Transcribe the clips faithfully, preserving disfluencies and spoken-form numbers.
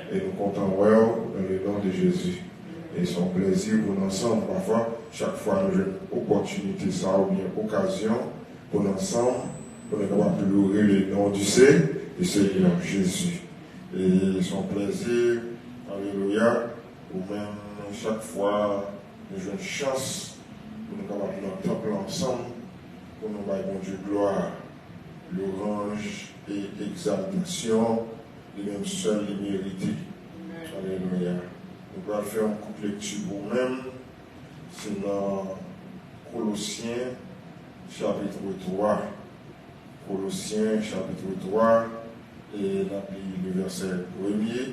E nou kontan wè w dans le nom de Jésus. E se yon plèzi pou n ansanm. Pafwa, chak fwa nou jwenn opòtinite sa oubyen okazyon pou n ansanm, pou nou kapab loure le nom du Se-, du Seigneur Jésus. E se yon plèzi, alelouya, pou menm chak fwa nou jwenn chans pou nou kapab nan tanp lan ansanm, pou nou bay Bondye glwa, lwanj e egzaltasyon li menm sèl li merite. Alelouya. Nou pral fè yon kout lekti pou ou menm. Se nan Kolosyen chapit twa. Kolosyen chapit twa, e n ap li le vèsè premye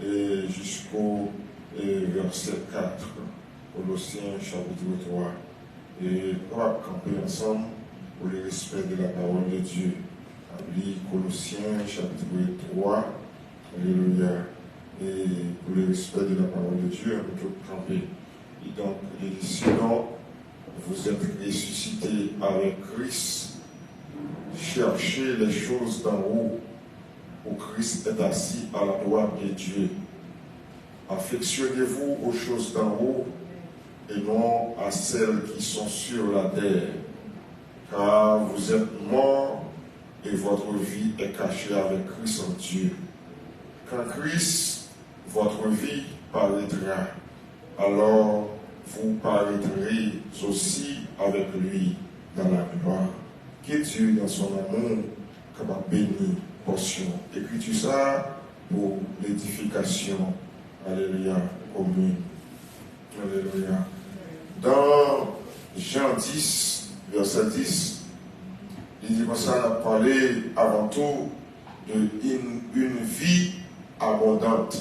e jisko e vèsè kat. Kolosyen chapit twa. E nou kapab kanpe ansanm pour le respect de la parole de Dieu. N ap li Kolosyen chapit twa. Alelouya. E pour le respect de la parole de Dieu, nou tout kanpe. Et donc, il dit, si donc vous êtes ressuscités avec Christ, cherchez les choses d'en haut, où Christ est assis à la droite de Dieu. Affectionnez-vous aux choses d'en haut et non à celles qui sont sur la terre, car vous êtes morts et votre vie est cachée avec Christ en Dieu. Quand Christ, votre vie, paraîtra, alors vous paraîtrez aussi avec lui dans la gloire. Que Dieu, dans son amour, kapab beni pòsyon ekriti sa pou ledifikasyon, alelouya, komin. Alelouya. Dans Jean dix, verset dix, li di konsa, n ap pale avan tou de une, une vie abondante.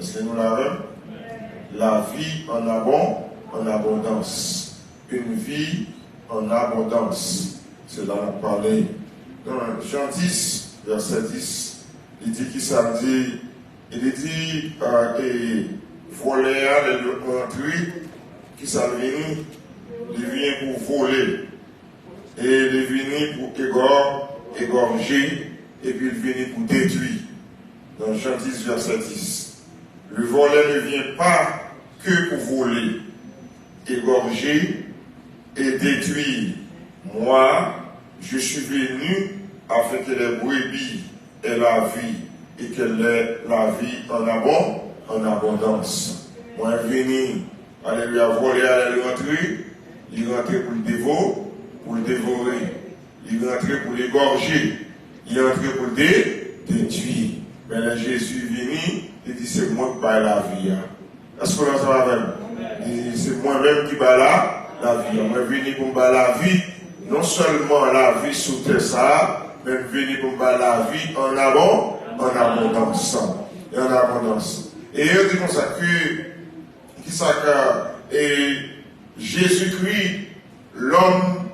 Èske nou la menm? La vie en abon-, en abondance. Une vie en abondance. Se la n ap pale. Dans Jean dix, verset dix, li di kisa l di? E li di, e, vòlè a, lè l rantre, kisa l vini? Li vini pou vole. E li vini pou egò-, egòje, epi l vini pou detwi. Dans Jean dix, verset dix. Le voleur ne vient pas que pour voler, égorger et détruire. Moi, je suis venu afin que les brebis aient la vie et qu'elle ait la vie en abon-, en abondance. Mwen vini, alelouya, vòlè a lè l rantre, li rantre pou l devo-, pou l devore. Li rantre pou l egòje. Li rantre pou l de-, detwi. Men lè Jezi vini, li di, se mwen k bay lavi a. Èske w ansanm avè m? Li di, se mwen menm ki bay la, lavi a. Mwen vini pou m bay lavi, non sèlman lavi sou tè sa a, men m vini pou m bay lavi an abon-, an abondans. E an abondans. E yo di konsa ke, kisa ke, e, Jezikri, lòm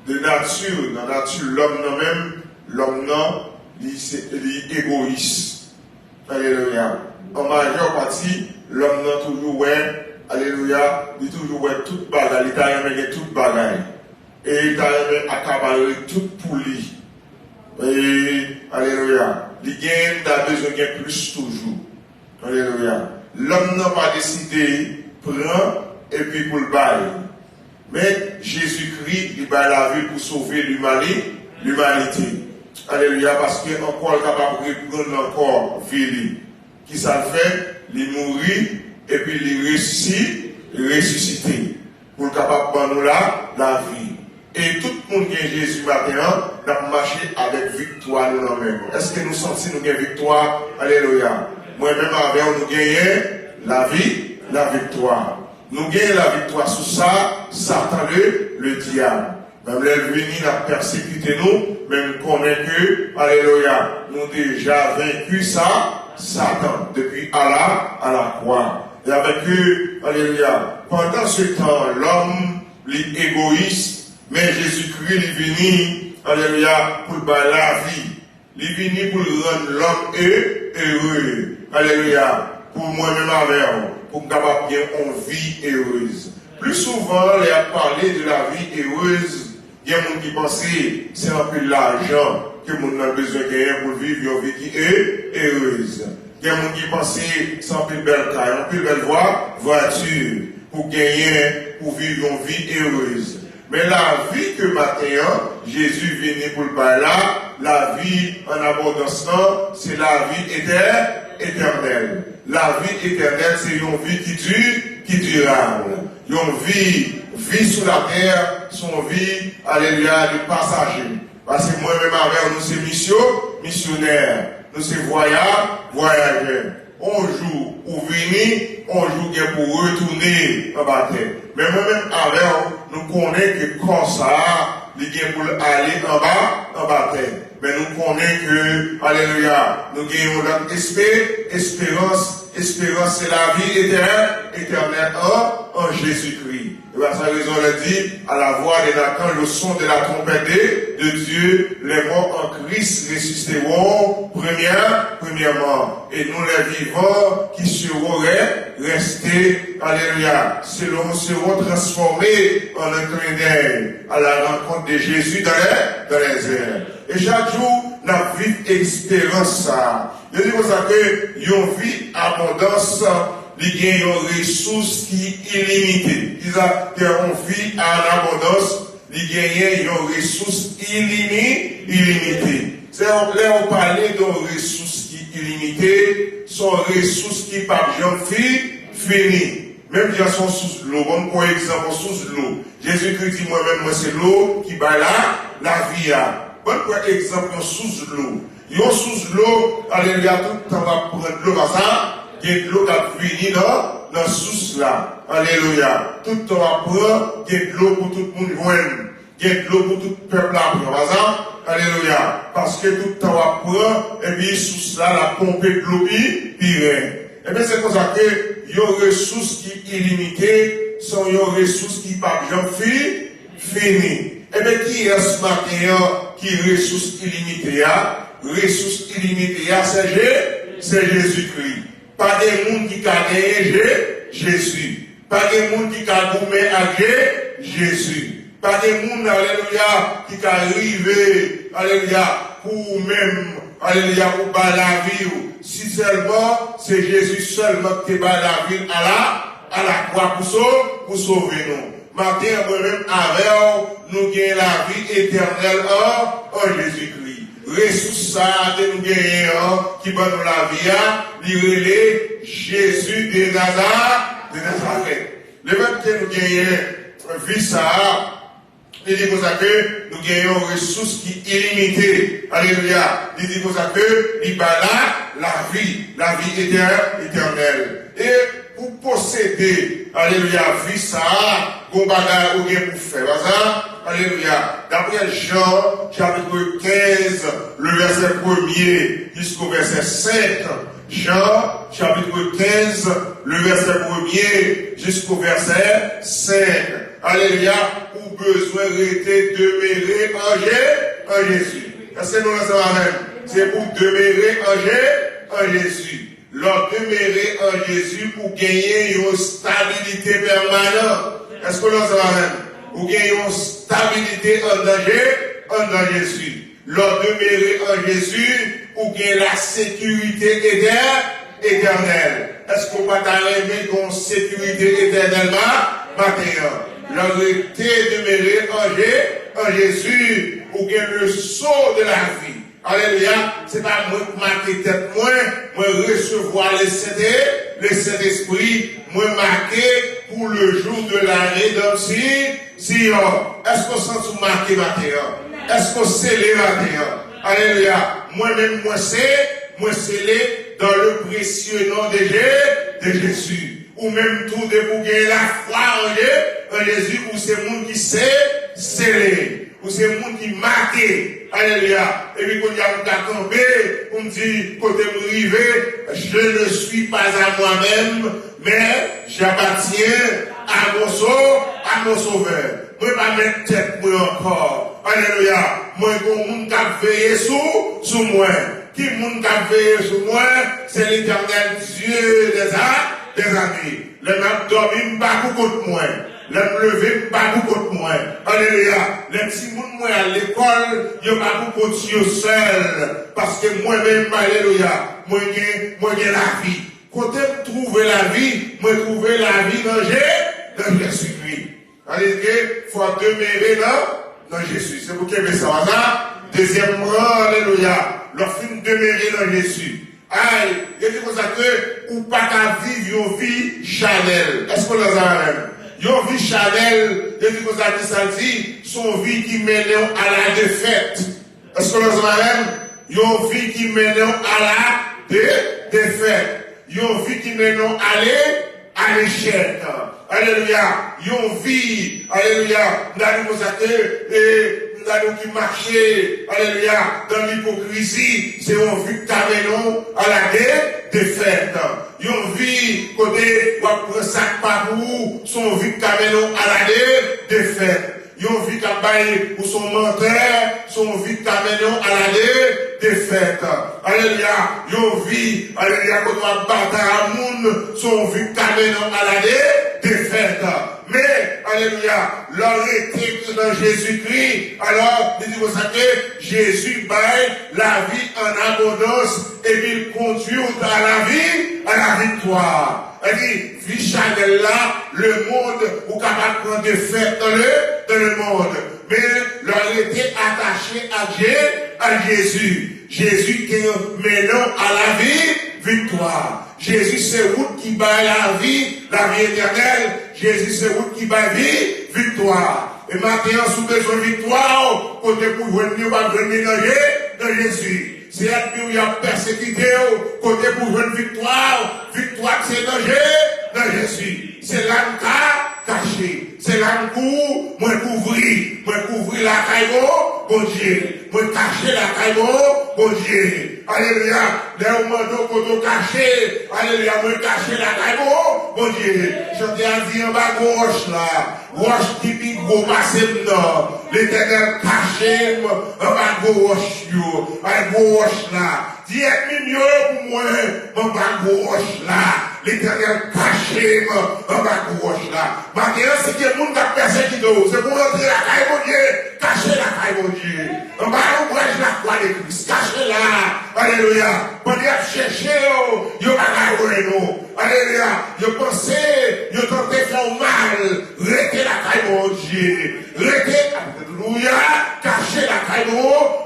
de nati, nan nati lòm nan menm, lòm nan, li se, li egoyis. Alelouya. An majè pati, lòm nan toujou wè, alelouya, li toujou wè tout bagay, li ta renmen gen tout bagay. E li ta renmen akapare tout pou li. E, alelouya, li gen, li ta bezwen gen plis toujou. Alelouya. Lòm nan pa deside pran epi pou l bay. Men Jezikri, li bay lavi l pou sove limani-, limanite. Alelouya, paske ankò l kapab reprann ankò vi li. Kisa l fè? Li mouri, epi li resisi-, li resisite. Pou l kapab ban nou la, lavi. E tout moun gen Jezi maten an, n ap mache avèk viktwa nou nan men nou. Èske nou santi nou gen viktwa? Alelouya. Mwen menm avè w, nou genyen lavi, laviktwa. Nou genyen laviktwa sou sa, Satan le, le dyab. Menm lè l vini, l ap pèsekite nou, men n konnen ke, alelouya, nou deja venki sa, Satan, depi a la, a la kwa. E avèk ke, alelouya, pandan se tan, lòm, li egoyis, men Jezikri, li vini, alelouya, pou l bay lavi. Li vini pou l rann lòm e, ere. Alelouya. Pou mwen menm avè w, pou m kapab gen yon vi erez. Pli souvan, lè y ap pale de la vie heureuse, gen moun ki panse se anpil lajan, ke moun nan bezwen genyen pou l viv yon vi ki e, erez. Gen moun ki panse se anpil bèl kay, anpil bèl vwa, vwati pou genyen, pou viv yon vi erez. Men lavi ke maten an, Jezi vini pou l bay la, lavi an abondans lan, se lavi etè, etènèl. Lavi etènèl, se yon vi ki di, ki dirab. Yon vi, vi sou latè, se yon vi, alelouya, de pasaje. Paske mwen menm avè w, nou se misyo, misyonè. Nou se vwaya, vwayajè. On jou ou vini, on jou gen pou retounen anba tè. Men mwen menm avè w, nou konnen ke kò sa a, li gen pou l ale anba, anba tè. Men nou konnen ke, alelouya, nou gen yon lòt espe, esperans. Esperans se lavi etè, etènèl an, an Jezikri. E pa sa rezon lè di, à la voix de l'archange, au son de la trompette de, de Dieu, les morts en Christ ressusciteront première, premièrement. Et nous, les vivants, qui serons re-, restés, alléluia, selon, seront transformés en un clin d'œil à la rencontre de Jésus dans les, dans les airs. E chak jou, n ap viv esperans sa a. Yo di konsa ke yon vi abondans, li gen yon resous ki ilimite. Kisa ke yon vi an abondans, li genyen yon resous ilimi-, ilimite. Se lè yo pale de yon resous ki ilimite, se yon resous ki p ap janm fi-, fini. Menm jan se yon sous dlo, ban m pran egzanp yon sous dlo. Jezikri di, mwen menm, mwen se dlo ki bay la, lavi a. Ban m pran egzanp yon sous dlo. Yon sous dlo, alelouya, tout tan w ap pran dlo, pa sa, gen dlo k ap vini nan, nan sous la. Alelouya. Tout tan w ap pran, gen dlo pou tout moun jwenn. Gen dlo pou tout pèp la pran. Pa sa, alelouya. Paske tout tan w ap pran, epi sous la, l ap ponpe dlo pi, pi ren. Ebyen, se konsa ke yon resous ki ilimite, se yon resous ki p ap janm fi-, fini. Ebyen, kiyès maten an ki resous ilimite a? Resous ilimite a, se Je-, se Jezikri. Pa gen moun ki ka genyen Je-, Jezi. Pa gen moun ki ka goumen ak Je-, Jezi. Pa gen moun, alelouya, ki ka rive, alelouya, pou ou menm, alelouya, pou bay lavi w. Si sèlman, se Jezi sèlman ki te bay lavi l a la, a la kwa pou so-, pou sove nou. Maten an, mwen menm avè w, nou gen lavi etènèl an, an Jezikri. Resous sa a ke nou genyen an, ki ban nou lavi a, li rele Jezi de Naza-, de Nazarèt. Lefètke nou genyen vi sa a, li di konsa ke nou genyen yon resous ki ilimite. Alelouya. Li di konsa ke li bay la, lavi, lavi etè-, etènèl. E pou posede, alelouya, vi sa a, gon bagay ou gen pou fè. Pa sa? Alelouya. Daprè Jan, chapitre quinze, le verset premier jusqu'au verset cinq. Jan, chapitre quinze, le verset premier jusqu'au verset cinq. Alelouya. Ou bezwen rete demere an Je-, an Jezi. Èske nou ansanm avè m? Se pou demere an Je-, an Jezi. Lè w demere an Jezi, ou genyen yon stabilite pèmanan. Èske w ansanm avè m? Ou gen yon stabilite anndan Je-, anndan Jezi. Lè w demere an Jezi, ou gen lasekirite etè-, etènèl. Èske w pa ta renmen gen yon sekirite etènèl ma-, maten an? Lè w rete demere an Je-, an Jezi, ou gen le sceau de la vie. Alelouya. Se pa mwen k make tèt mwen, mwen resevwa le Sente-, le Sentespri, mwen make pour le jour de la rédemption. Èske w santi w make maten an? Èske w sele maten an? Alelouya. Mwen menm, mwen se, mwen sele dans le précieux nom de Je-, de Jésus. Ou menm tou, depi w gen lafwa an Je-, an Jezi, ou se moun ki se-, sele. Ou se moun ki make. Alelouya. Epi kounye a, m ka kanpe pou m di, kote m rive, je ne suis pas à moi-même, mais j'appartiens à mon sau-, à mon Sauveur. Mwen pa mèt tèt mwen ankò. Alelouya. Mwen gon moun k ap veye sou, sou mwen. Ki moun k ap veye sou mwen? Se Letènèl Dye dèzame, dèzame. Lè m ap dòmi, m pa pou kont mwen. Lè m leve, m pa pou kont mwen. Alelouya. Lè timoun mwen al lekòl, yo pa pou kont yo sèl. Paske mwen menm, alelouya, mwen gen, mwen gen lavi. Kote m twouve lavi? Mwen twouve lavi nan Je, nan Jezikri. Tandis ke fò w demere nan, nan Jezi. Se pou kenbe sa, sa. Dezyèmman, alelouya, lè w fin demere nan Jezi. Ay, yo di konsa ke ou pa ka viv yon vi chanèl. Èske w la sa avè m? Yon vi chanèl, yo di konsa, ki sa l di? Se yon vi ki mennen w a la defèt. Èske w la sa avè m? Yon vi ki mennen w a la de, defèt. Yon vi ki mennen w ale, ale chèt. Alelouya. Yon vi, alelouya. M ta di konsa ke, e, m ta di ki mache, alelouya, dan lipokrizi, se yon vi ki ka mennen w a la de, defèt. Yon vi kote w ap pran sa k pa pou ou, se yon vi ki ka mennen w a la de, defèt. Yon vi k ap bay ou se yon mantè, se yon vi k ka mennen w a la de, defèt. Alelouya. Yon vi, alelouya, kote w ap batay a moun, se yon vi k ka mennen w a la de, defèt. Men, alelouya, lè w rete nan Jezikri, alò, li di konsa ke Jezi bay lavi an abondans, epi l kondui w a lavi, a la viktwa. Sa di, vi chanèl la, lemonn, ou kapab pran defèt dans le, dans le monde. Men, lè w rete atache ak Je, ak Jezi, Jezi te mennen w a lavi, viktwa. Jezi se wout ki bay lavi, lavi etènèl. Jezi se wout ki bay vi, viktwa. E maten an, si w bezwen viktwa w, kote pou jwenn li, w ap jwenn li nan Je, nan Jezi. Se ènmi w y ap pèsekite w, kote pou jwenn viktwa w, viktwa w se nan Je, nan Jezi. Se la m ka kache, se la m kou, mwen kouvri, mwen kouvri lakay bon, Bondye. Mwen kache lakay bon, Bondye. Alelouya. Lè yo mande w kote w kache, alelouya, mwen kache lakay bon, Bondye. Chante a di anba gwo wòch la, wòch ki pi gwo pase m nan. Letènèl kache m anba gwo wòch yo, anba gwo wòch la. Di ènmi m yo pou mwen, anba gwo wòch la. Letènèl kache m anba gwo wòch la. Maten an, si gen moun k ap pèsekite w, se pou w rantre lakay Bondye, kache lakay Bondye. Anba lonbraj lakwa de Kris, kache la. Alelouya. Pandan y ap chèche w, yo pa ka jwenn ou. Alelouya. Yo panse, yo tante fè w mal. Rete lakay Bondye. Rete, alelouya, kache lakay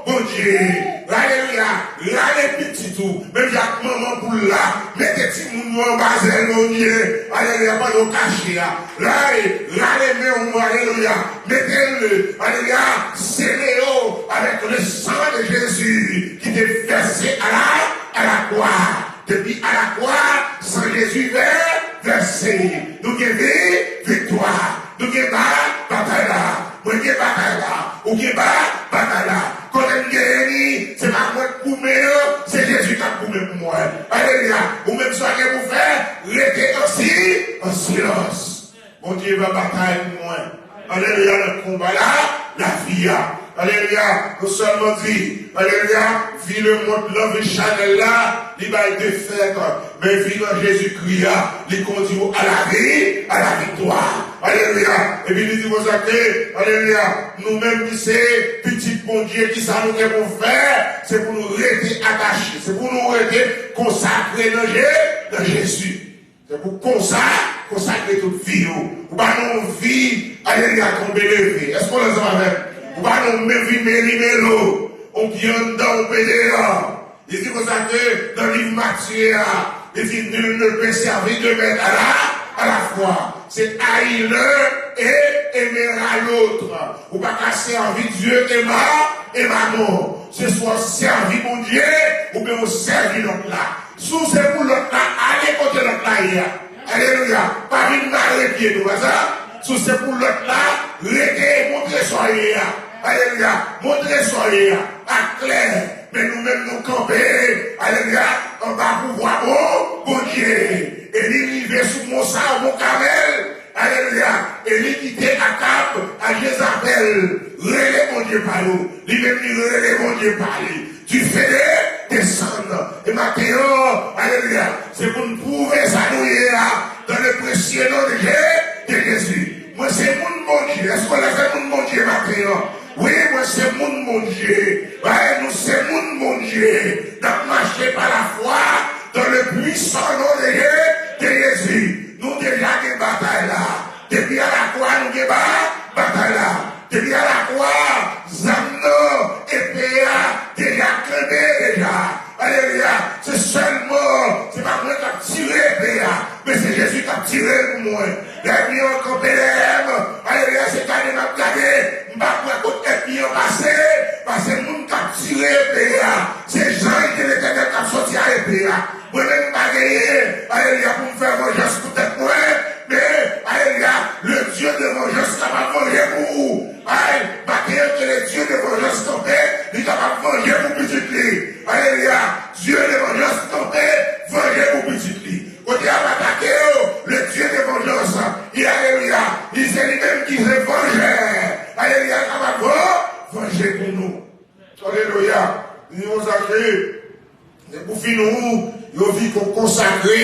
Bondye. Alelouya. Rale pitit ou, menm jan ak manman poul la, mete timoun yo anba zèl Bondye. Alelouya, pandan w kache a. Rale, rale men w, alelouya. Mete l, alelouya, sele yo avec le sang de Jésus qui était versé à la, à la croix. Depi a la kwa, san Jezi vè, vèse. Nou gen vi, viktwa. Nou gen ba, batay la. Mwen gen batay la. Ou gen ba, batay la. Kote m genyen li, se pa mwen k goumen an, se Jezi k ap goumen pou mwen. Alelouya. Ou menm sa w gen pou fè, rete an si, an silans. Bondye va batay pou mwen. Alelouya, nan konba la, lavi a. Alelouya, nou sèlman di, alelouya, vi lemonn nan, vi chanèl la, li bay defèt. Men vi nan Jezikri a, li kondi w a lavi, a la viktwa. Alelouya. Epi li di konsa ke, alelouya, nou menm ki se pitit Bondye, ki sa nou gen pou fè? Se pou nou rete atache, se pou nou rete konsakre nan Je, nan Jezi. Se pou konsa, konsakre tout vi w. Ou pa nan yon vi, alelouya, tonbe leve. Èske w ansanm avè m? Ou pa nan yon men vi meli melo. Yon pye anndan, yon pye deyò. Li di konsa ke nan liv Matye a, li di, nul ne peut servir deux maîtres à la, à la fois. C'est haïr l'un et aimer à l'autre. Ou pa ka sèvi Dye e ma, e mamon. Se swa w sèvi Bondye, oubyen w sèvi lòt la. Si w se pou lòt la, ale kote lòt la ye a. Alelouya. Pa vin mare pye nou, pa sa? Si w se pou lòt la, rete, montre sa w ye a. Alelouya. Montre sa w ye a. Aklè. Men nou menm nou kanpe, alelouya, anba pouvwa bon, Bondye. E li rive sou mon sa, mon Kamèl. Alelouya. E li kite Akab ak Jezabèl rele bondye pa yo. Li menm li rele bondye pa li. Dife desann. E maten an, alelouya, se pou n pwouve sa nou ye a, dans le précieux nom de Je, de Jésus. Mwen Se moun Bondye. Èske w la se moun Bondye maten an? Wi, mwen se moun Bondye. Wi, nou se moun Bondye. N ap mache pa lafwa dans le puissant nom de Je- de Jezi. Nou deja gen batay la. Depi a lakwa, nou gen ba- batay la. Depi a lakwa, zam nan, epe a, deja kenbe deja. Alelouya. Se sèlman, se pa mwen k ap tire epe a, men se Jezi k ap tire l pou mwen. Lè ènmi an kanpe dèyè m, alelouya, se gade m ap gade, m pa kwè kot ènmi an pase, paske moun k ap tire epe a, se zanj de Letènèl k ap sòti a epe a. Mwen menm m pa genyen, alelouya, pou m fè vanjans pou tèt mwen, men, alelouya, le Dieu de vengeance kapab vanje pou ou. Ay, maten an ke le Dieu de vengeance kanpe, li kapab vanje pou pitit li. Alelouya, Dieu de vengeance kanpe, vanje pou pitit li. Kote y ap atake yo, le Dieu de vengeance, li, alelouya, li se li menm ki se vanjè. Alelouya, kapab van- vanje pou nou. Alelouya. Li di konsa ke, se pou vi nou, yon vi kon- konsakre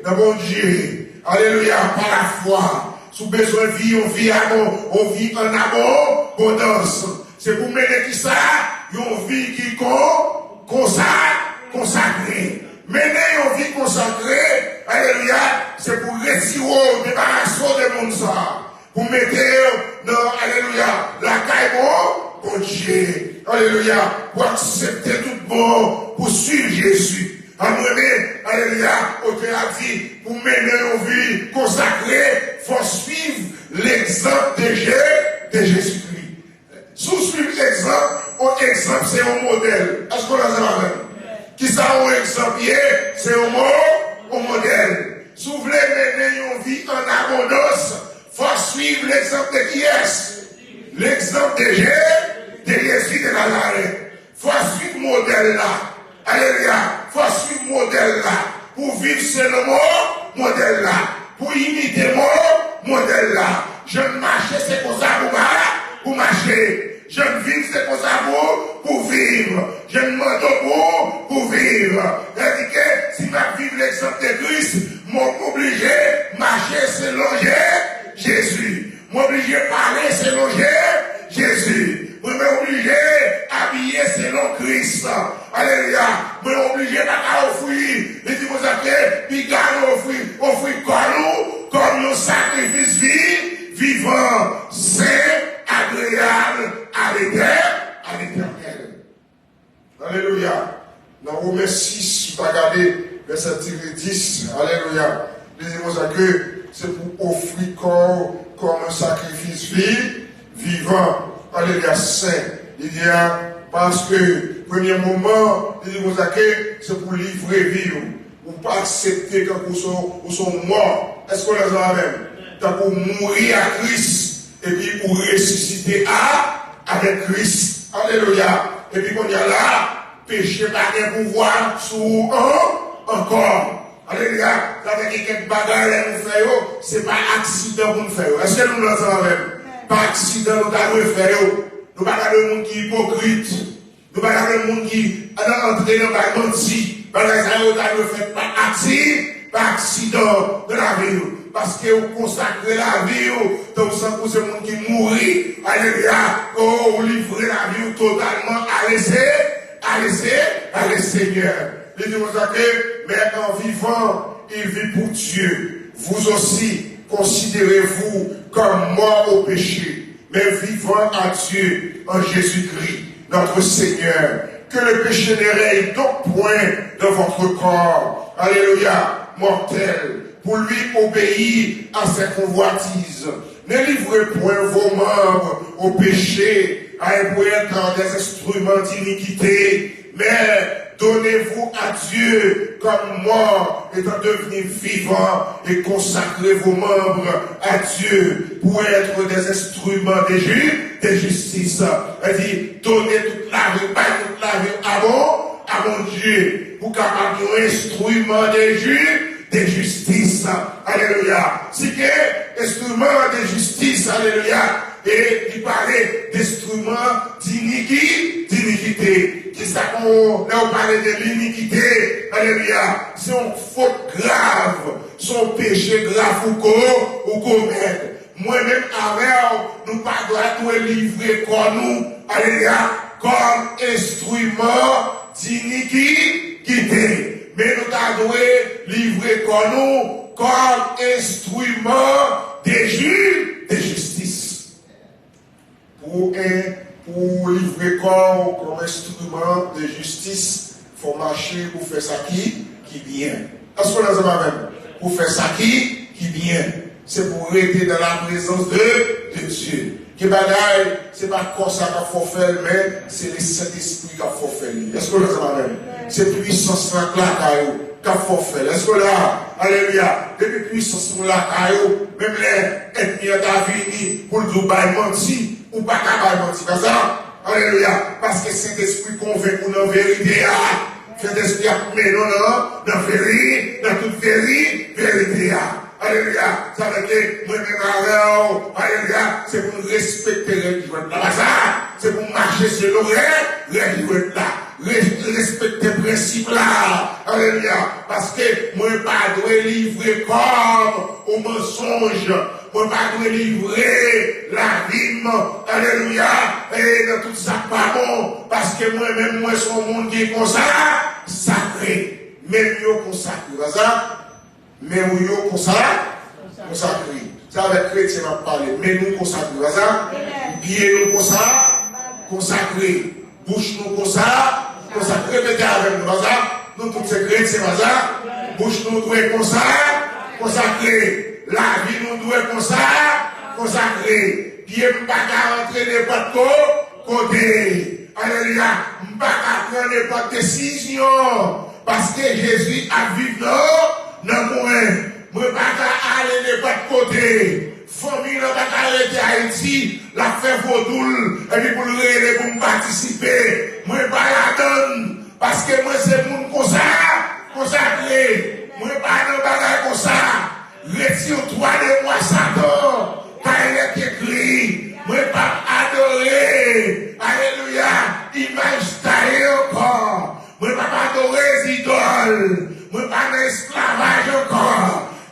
nan Bondye. Alelouya, pa lafwa. Si w bezwen vi, yon vi abon- yon vi an abondans, se pou mennen kisa? Yon vi ki kon- konsa- konsakre. Mennen yon vi konsakre, alelouya, se pou retire w, debarase w de moun sa a. Pou mete yo nan, alelouya, lakay bon Bondye. Alelouya. Pou aksepte tout bon, pou swiv Jezi. A mwen menm, alelouya, otè a di, pou mennen yon vi konsakre, fò swiv legzanp de Je- de Jezikri. Si w swiv egzanp, yon egzanp se yon modèl. Èske w la ansanm avè m? Kisa yon egzanp ye? Se yon mo- yon modèl. Si w vle mennen yon vi an abondans, fò swiv legzanp de kiyès? Legzanp de Je- de Jezi de Nazarèt. Fò swiv modèl la. Alelouya. Fò swiv modèl la. Pou viv selon mo- modèl la. Pou imite mo- modèl la. Jan m mache, se konsa pou ma- pou mache. Jan m viv, se konsa pou- pou viv. Jan m mande pou- pou viv. Sètadi ke si m ap viv legzanp de Kris, m oblije mache selon Je- Jezi. Mwen oblije pale selon Je- Jezi. Mwen, mwen oblije abiye selon Kris. Alelouya. Mwen oblije pa ka ofri. Li di konsa ke piga nou ofri, ofri kò nou kòm yon sakrifis vi- vivan, sen, agreyab a Letè- a Letènèl. Alelouya. Nan Women sis, si w ta gade vèsè tire dis, alelouya, li di konsa ke se pou ofri kò w kòm yon sakrifis vi- vivan, alelouya, sen. Li di a, paske premye moman, li di konsa ke se pou livre vi w. Ou pa aksepte tankou w se yon- ou se yon mò. Èske w la ansanm avè m? Tankou w mouri a Kris, epi ou resisite a- avèk Kris. Alelouya. Epi kounye a la, peche pa gen pouvwa sou ou an- ankò. Alelouya. Sa vle di kèk bagay lè nou fè yo, se pa aksidan pou n fè yo. Èske nou la ansanm avè m? Pa aksidan nou ta dwe fè yo. Nou pa ta dwe moun ki ipokrit. Nou pa ta dwe moun ki nan antre nan bay manti. Bagay sa yo ta dwe fèt pa aksi- pa aksidan nan lavi w. Paske ou konsakre lavi w, tankou se moun ki mouri. Alelouya. O, ou livre lavi w totalman a le Se- a le Se- a le Senyè. Li di konsa ke, mais en vivant, il vit pour Dieu. Vous aussi, considérez-vous comme morts au péché, mais vivant à Dieu en Jésus-Christ, notre Seigneur. Que le péché ne règne donc point dans votre corps. Alléluia. Mortel, pour lui obéir à ses convoitises. Ne livrez point vos membres au péché, à être des instruments d'iniquité, mais donnez-vous à Dieu comme mort, étant devenu vivant, et consacrez vos membres à Dieu pour être des instruments de ju- de justice. Li di, done tout lavi, bay tout lavi a bon, a Bondye, pou kapab yon enstriman de ju- de jistis. Alelouya. Si ke enstriman de jistis, alelouya, e li pale d enstriman diniki- dinikite. Kisa pou lè ou pale de linikite? Alelouya. Se yon fot grav, se yon peche grav ou ko- ou komèt. Mwen menm avè w, nou pa dwe, dwe livre kò nou, alelouya, kòm enstriman dinikite, men nou ta dwe livre kò nou kòm enstriman de ji, de jistis. Pou, en, pou w livre kò w kòm enstriman de jistis, fò w mache pou fè sa ki, ki byen. Èske w ansanm avè m? Pou fè sa ki, ki byen. Se pou w rete dans la présence de, de Dieu. Gen bagay, se pa kò sa k ap fè w fè l, men se le Sentespri k ap fè w fè li. Èske w ansanm avè m? Se pwisans lan k lakay ou k ap fè w fè l. Èske w la? Alelouya. Depi pwisans ou lakay ou, menm lè ènmi an ta vini pou l di w bay manti, ou pa ka bay manti. Pa sa? Alelouya. Paske Sentespri konvenk ou nan verite a. Sentespri ap mennen w nan, nan veri, nan tout veri, verite a. Alelouya. Sa vle di, mwen menm avè w, alelouya, se pou n respekte règ jwèt la. Pa sa? Se pou n mache selon règ, règ jwèt la. Re-, respekte prensip la. Alelouya. Paske mwen pa dwe livre kò m o mansonj. Mwen pa dwe livre lavi m, alelouya, e nan tout sa k pa bon. Paske mwen menm, mwen se yon moun ki konsa-, sakre. Men m yo konsakre. Pa sa? Men w yo konsa-, konsakre. Se avèk kretyen m ap pale. Men nou konsakre. Pa sa? Pye nou konsa-, konsakre. Bouch nou konsa-, konsakre. Repete avè m, pa sa? Nou tout se kretyen, pa sa? Bouch nou dwe konsa-, konsakre. Lavi nou dwe konsa-, konsakre. Pye m pa ka antre nenpòt ko-, kote. Alelouya. M pa ka pran nenpòt desizyon. Paske Jezi ap viv nan, nan mwen. Mwen pa ka ale nenpòt kote. Fanmi lan pa ka rete Ayiti, l ap fè vodou l, epi pou l rele pou m patisipe. Mwen pa ladan l, paske mwen se moun konsa, konsakre. Mwen pa nan bagay konsa. Retire twa de mwa, Satan, car il est écrit, mwen p ap adore, alelouya, imaj taye ankò. Mwen p ap adore zidòl. Mwen pa nan esklavaj ankò.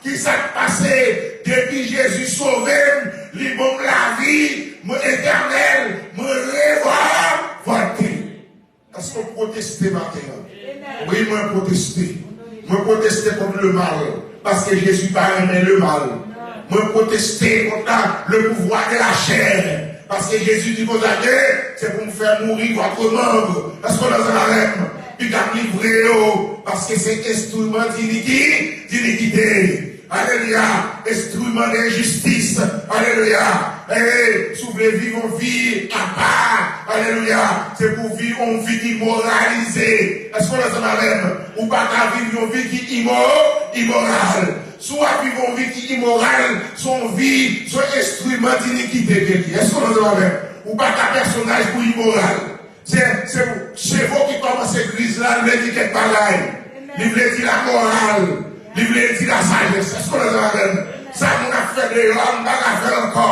Kisa k pase? Depi Jezi sove m, li ban m lavi, mwen etènèl, mwen revòlte. Èske w pwoteste maten an? Wi, mwen pwoteste. Mwen pwoteste kont lemal, paske Jezi pa renmen lemal. Mwen pwoteste kont la, le pouvwa de la chè, paske Jezi di konsa ke se pou m fè mouri vòt manm. Èske w ansanm avè m? Pita m livre yo, paske se enstriman diniki-, dinikite. Alelouya. Enstriman de jistis. Alelouya. E si w vle viv yon vi apa, alelouya, se pou w viv yon vi ki moralize. Èske w ansanm avè m? Ou pa ka viv yon vi ki imo-, imoral. Si w ap viv yon vi ki imoral, se yon vi, se yon enstriman dinikite ke li ye. Èske w ansanm avè m? Ou pa ka pèsonaj pou imoral. Se, se cheve ki kòmanse griz la, li vle di kèk bagay. Li vle di lamoral. Li vle di lasajès. Èske w ansanm avè m? Sa moun ap fè deyò a, m pa ka fè l ankò.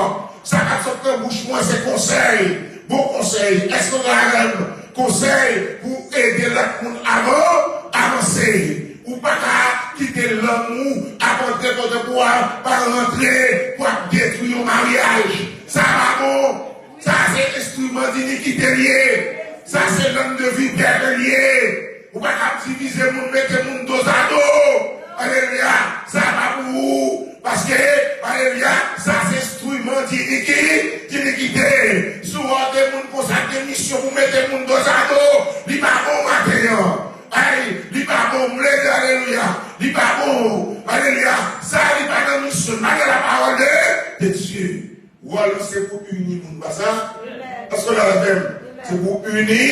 Sa k ap sot nan bouch mwen, se konsèy. Bon konsèy. Èske w ansanm avè m? Konsèy pou ede lòt moun avan-, avanse. Ou pa ka kite lanmou ap antre kote pou a pa rantre, pou ap detwi yon maryaj. Sa pa bon. Sa se enstriman dinikite l ye. Sa se lang de vipè ke l ye. Ou pa ka ap divize moun, mete moun dozado. Alelouya. Sa pa pou ou. Paske, alelouya, sa se enstriman diniki-, dinikite. Si w wè de moun konsa gen misyon pou mete moun dozado, li pa bon maten an. Ay, li pa bon, m vle di alelouya. Li pa bon. Alelouya. Sa, li pa nan misyon. Malgre la parole de, de Dieu. Wòl ou se pou ini moun, pa sa? Èske w la avè m? Se pou ini,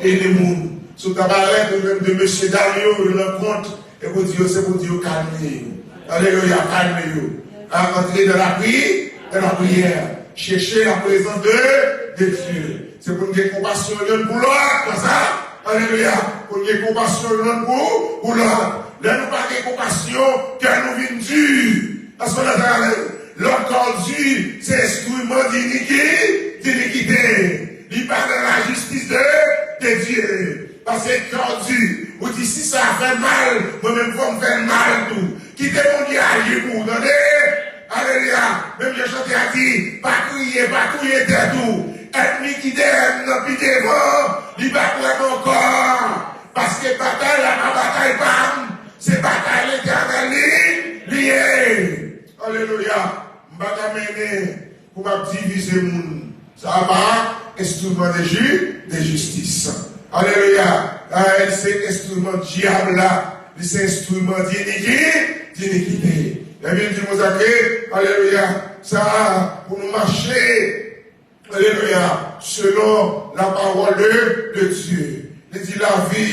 ini moun. Si w ta parèt ou menm de mesye dam yo, yo nan kont, e pou di yo, se pou di yo kalme yo. Alelouya, kalme yo. A, antre dans la pri-, dans la prière. Chercher la présence de, de Dieu. Se pou n gen konpasyon youn pou lòt, pa sa? Alelouya. Pou n gen konpasyon youn pou, pou lòt. Lè nou pa gen konpasyon, kè nou vin di. Èske w ansanm avè m? Lè kò w di, se enstriman diniki-, dinikite. Li pa nan lajistis de, de Dye. Paske kè w di, ou di, si sa fè mal, mwen menm fò m fè l mal tou. Kite Bondye aji pou ou, tande? Alelouya. Menm jan chante a Touye tèt ou. Ènmi ki dèyè m nan pi devan, li pa kwè m ankò. Paske batay la pa batay pa m, se batay Letènèl li, li ye. Alelouya. M pa ka mennen pou m ap divize moun. Sa pa enstriman de ji, de jistis. Alelouya. Raèl se enstriman dyab la. Li se enstriman diniki, dinikite. Labib di konsa ke, alelouya, sa pou nou mache, alelouya, selon la parole de, de Dieu. Li di lavi,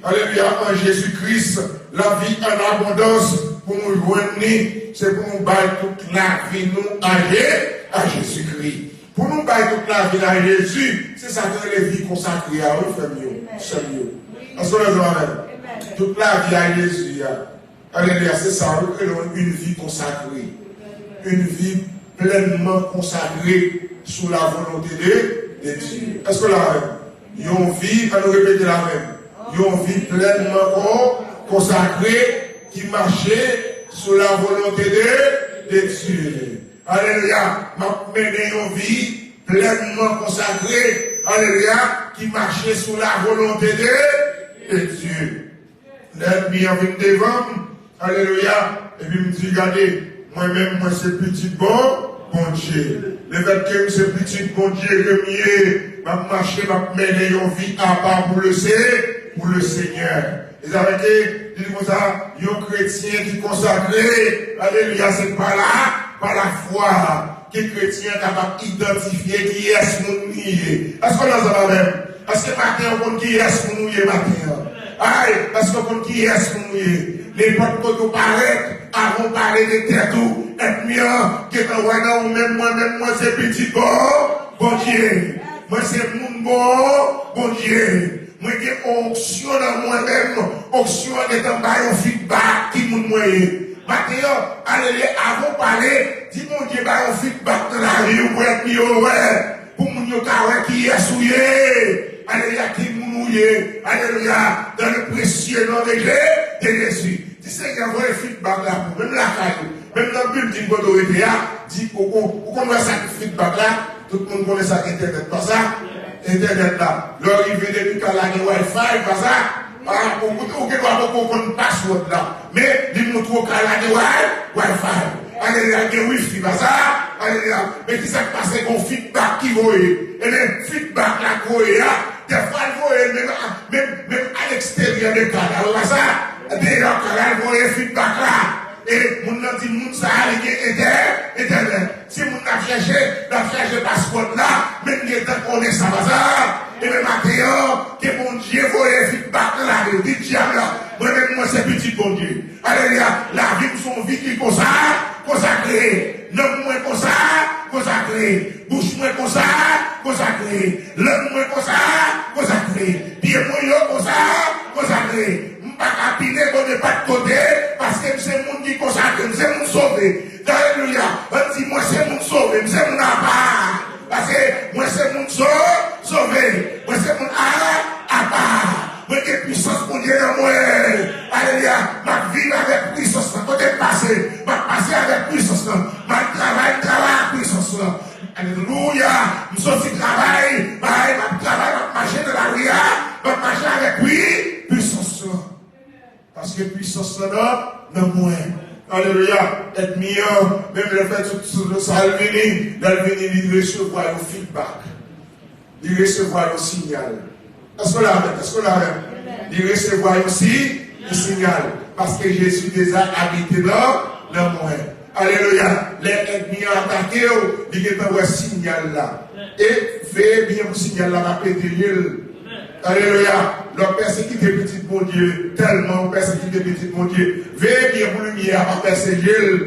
alelouya, an Jezi Kris, lavi an abondans pou nou jwenn li, se pou nou bay tout lavi nou a Je, a Jezi Kris. Pou nou bay tout lavi n a Jezi, se sa k rele vi konsakre a, wi, frè m yo, sè m yo. Èske w ansanm avè m? Tout lavi a Jezi a, alelouya, se sa, wi, k rele yon, une vie consacrée. Une vie pleinement consacrée sous la volonté de, de Dieu. Èske w la avè m? Yon vi, ann nou repete l avè m. Yon vi plènman kon, konsakre, ki mache sou la volonte de, de Dye. Alelouya. M ap mennen yon vi plènman konsakre, alelouya, ki mache sou la volonte de, de Dye. Lè ènmi an vin devan m, alelouya, epi m di, gade, mwen menm, mwen se pitit bon, Bondye. Lefètke m se pitit Bondye ke m ye, m ap mache, m ap mennen yon vi apa pou le Se, pou le Senyè. E sa vle di, li di konsa, yon kretyen ki konsakre, alelouya, se pa la, pa lafwa ke kretyen an kapab idantifye kiyès moun li ye. Èske w ansanm avè m? Èske maten an w konn kiyès moun ou ye maten an? Ay, èske w konn kiyès moun ou ye? Nenpòt kote w parèt, avan w pale de tèt ou, ènmi an gentan wè nan ou menm, mwen menm, mwen se pitit bon, Bondye. Mwen se moun bon, Bondye. Mwen gen onksyon nan mwen menm. Onksyon an gentan bay yon feedback ki moun mwen ye. Maten an, alelouya, avan w pale, di Bondye bay yon feedback nan lavi w pou ènmi yo wè. Pou moun yo ka wè kiyès ou ye. Alelouya, ki moun ou ye. Alelouya, dans le précieux nom de Jé-, de Jésus. Di Senyè, voye feedback la pou menm lakay ou. Menm nan building kote w rete a, di, ou, ou, ou konn wè sa ki feedback la, tout moun konnen sa entènèt pa sa, entènèt la. Lè w rive depi kay la gen Wi-Fi pa sa, a, ou, ou, ou gen dwa poko konn password la. Men, li montre w kay la gen Wi-, Wi-Fi. Alelouya, gen Wi-Fi pa sa, alelouya. Men ki sa k pase, gen yon feedback ki voye. Ebyen, feedback la k voye a, dèfwa l voye menm, menm, menm aleksteryè de kay la, ou wè sa? Deyò kay la, l voye feedback la. E moun nan di moun sa a li gen entè-, entènèt. Si moun nan ap chèche, l ap chèche password la, men l gentan konnen sa pa sa. Ebyen maten an, ke Bondye voye feedback nan lavi w. Di dyab la, mwen menm mwen se pitit Bondye. Alelouya, lavi m se yon vi ki konsa, konsakre. Nanm mwen konsa, konsakre. Bouch mwen konsa, konsakre. Lang mwen konsa, konsakre. Pye mwen yo konsa, konsakre. M pa ka pile bò nenpòt kote, paske m se moun ki konsakre, m se moun sove. Alelouya. Ann di, mwen se moun sove, m se moun apa. Paske mwen se moun so-, sove. Mwen se moun a-, apa. Mwen gen pwisans Bondye nan mwen. Alelouya. M ap viv avèk pwisans lan. Kote m pase, m ap pase avèk pwisans lan. M al travay, m travay ak pwisans lan. Alelouya. M soti travay, bay, m ap travay, m ap mache nan lari a, m ap mache avèk pwi-, pwisans lan. Paske pwisans lan nan, nan mwen. Alelouya. Ènmi an, menm lè fè tout, tout sa l vini, lè l vini, li resevwa yon feedback. Li resevwa yon sinyal. Èske w la avè m? Èske w la avè m? Li resevwa yon si, yon sinyal. Paske Jezi deja abite nan, nan mwen. Alelouya. Lè ènmi an atake w, li gentan wè sinyal la. E veye byen pou sinyal la pa pete je l. Alelouya. Lè w pèsekite pitit Bondye, tèlman w pèsekite pitit Bondye, veye byen pou limyè a pa pèse je l.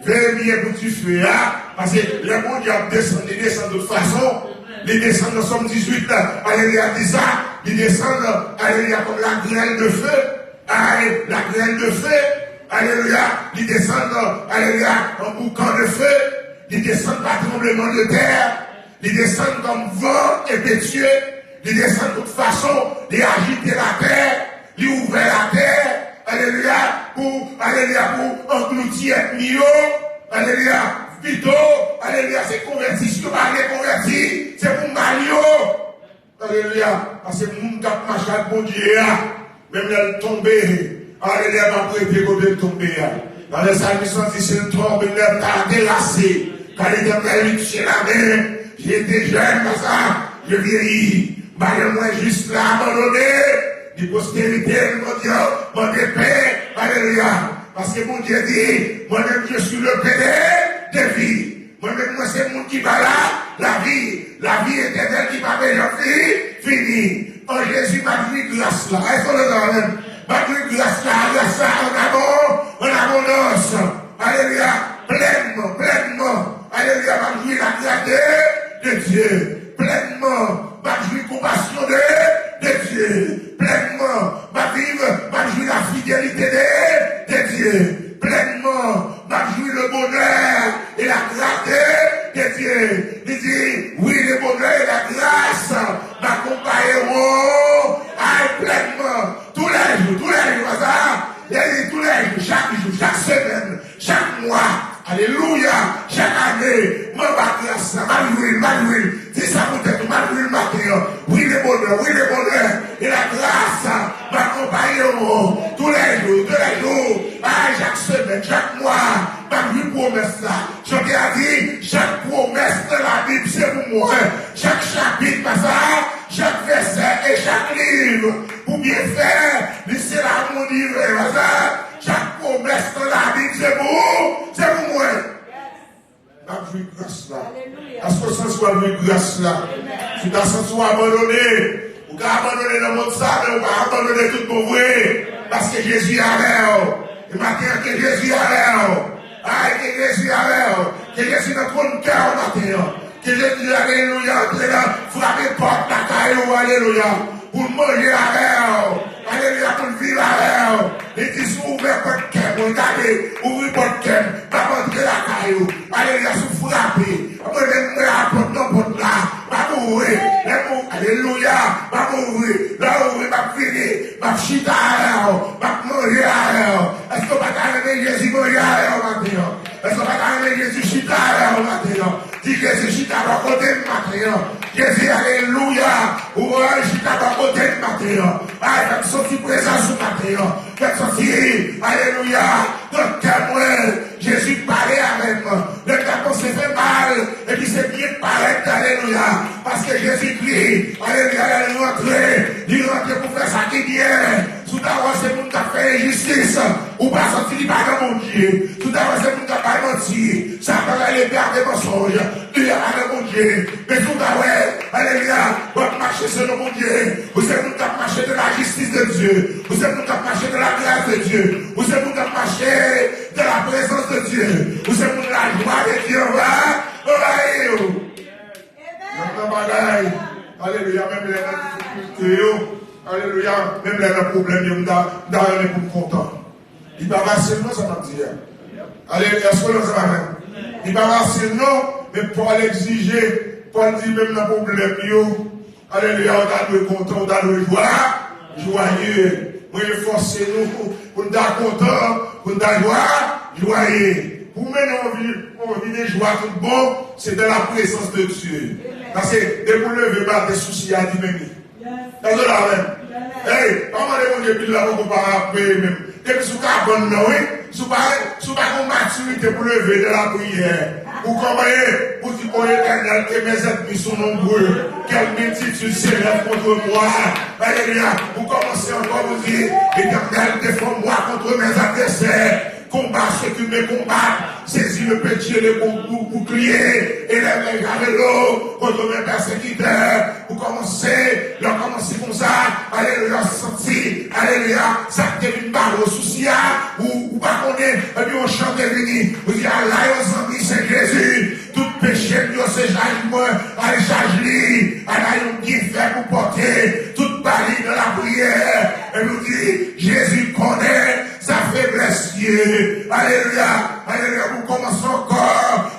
Veye byen pou dife a, paske lè Bondye ap desann, li desann tout fason. Li desann nan Sòm dizuit, alelouya, di sa, li desann, alelouya, kòm la grêle de feu. Ay, la grêle de feu, alelouya, li desann, alelouya, an boukan de feu, li desann pa tranbleman de tè, li desann kòm van enpetye, li desann tout fason, li ajite latè, li ouvè latè, alelouya, pou, alelouya, pou anglouti ènmi yo, alelouya, Pito, alelouya, se konvèti. Si yo pa vle konvèti, se pou mal yo. Alelouya. Paske moun k ap mache ak Bondye a, menm lè l tonbe, alelouya, m ap rete kote l tonbe a. Nan le salmis lan di, si l tonbe, il n'est pas délaissé, car l'Éternel lui tient la main. J'étais jeune, pa sa, je vieillis. M pa janm wè jis la abandone. Ni posterite l, Bondye, mande pen. Alelouya. Paske Bondye di, mwen menm, je suis le pain de, de vie. Mwen menm, mwen se moun ki ba la, lavi, lavi etènèl ki pa bezwen fi, fini. An Jezi, m ap jwi gras la. Èske w ta menm? M ap jwi gras la, gras la an abon, an abondans. Alelouya. Plènman, plènman. Alelouya, m ap jwi la grâce de Dieu. Plènman, m ap jwi konpasyon de, de Dye. Plènman, m ap viv, m ap jwi la fidelite de, de Dye. Plènman, m ap jwi le bonheur et la grâce de, de Dieu. Li di, oui, le bonheur et la grâce m'accompagneront. Ay, plènman, tou lè jou, tou lè jou, pa sa? Li di, tou lè jou, chak jou, chak semèn, chak mwa, alelouya, chak ane, m anba gras la, m ap jwi l, m ap jwi l. Di sa pou tèt ou, m ap jwi l maten an. Oui, le bonheur, oui, le bonheur. Et la grâce m'accompagneront tous les jours, tous les jours. Ah, chak semèn, chak mwa, m ap jwi pwomès la. Chante a di, chak pwomès nan Labib se pou mwen. Chak chapit, pa sa, chak vèsè e chak liv pou byen fè, li se la mon livre, pa sa. Chak pwomès nan Labib se pou ou, se pou mwen. M ap jwi gras la. Èske w santi w ap jwi gras la? Si w ta santi w abandone, ou ka abandone nan mond sa, men ou pa abandone tout bon vre. Paske Jezi avè w. E maten an, ke Jezi avè w. Ay, ke Jezi avè w. Ke Jezi nan twòn kè w maten an. Ke Jezi, alelouya, antre nan, frape pòt lakay ou, alelouya. Pou l manje avè w. Alelouya, pou l viv avè w. Li di, si w ouvè pòt kè mwen, gade, ouvri pòt kè m, m ap antre lakay ou. Alelouya, si w frape, mwen menm mwen a pòt nan pòt la. M ap ouvri. Lè m ou-, alelouya, m ap ouvri. Lè w ouvri, m ap vini. M ap chita avè w. M ap manje avè w. Èske w pa ta renmen Jezi manje avè w maten an? Èske w pa ta renmen Jezi chita avè w maten an? Di, Jezi chita bò kote m maten an. Jezi, alelouya. Ou wè, chita bò kote m maten an. Ay, fè m santi prezans ou maten an. Fè m santi, alelouya, nan kè mwen. Jezi pale avè m. Lè m ta panse fè mal, epi se byen k parèt, alelouya. Paske Jezikri, alelouya, lè li rantre, li rantre pou fè sa ki byen. Si w ta wè se moun k ap fè enjistis, ou pa santi li pa nan Bondye. Si w ta wè se moun k ap bay manti, Satan rele pè de mansonj, li pa nan Bondye. Men si w ta wè, alelouya, w ap mache selon Bondye, ou se moun k ap mache de la justice de Dieu, ou se moun k ap mache de la grâce de Dieu, ou se moun k ap mache de la présence de Dieu, ou se moun la joie de Dieu va anvayi w. Menm nan bagay, alelouya, menm lè nan difikilte yo, alelouya, menm lè nan pwoblèm yo, m ta, m ta renmen pou m kontan. Li pa fasil non, sa m ap di a. Ale, èske w la, sa va menm? Li pa fasil non, men Pòl egzije, Pòl di menm nan pwoblèm yo, alelouya, ou ta dwe kontan, ou ta dwe jwa, jwaye. Mwen fòse nou pou n ta kontan, pou n ta jwa, jwaye. Pou mennen yon vi, yon vi de jwa tout bon, se dans la présence de Dieu. Paske depi w leve maten, sousi a di men li. Èske w la menm? Ey, pa mande Bondye bil la poko pa peye menm. Depi sou kabann nan, wi. Si w pa, si w pa gen matirite pou leve nan lapriyè, ou kòmanse, ou di, ô Éternel, que mes ennemis sont nombreux, quelle multitude s'élève contre moi. Alelouya. Ou kòmanse ankò, ou di, Éternel, défends-moi contre mes adversaires. Combat ceux qui me combattent, saisis le pétier, le bou-, bou-, bouclier, et lève les javelots contre mes persécuteurs. Ou kòmanse, lè w kòmanse konsa, alelouya, santi, alelouya, sa k te vin bare w sousi a, ou, ou pa konnen, epi yon chan te vini, ou di, ala yon zanmi, se Jezi, tout peche m yo, se chaj mwen, ale chaj li, ala yon byenfè pou pòte, tout ba li nan lapriyè, epi ou di, Jezi konnen, sa feblès ye. Alelouya. Alelouya. Pou kòmanse ankò.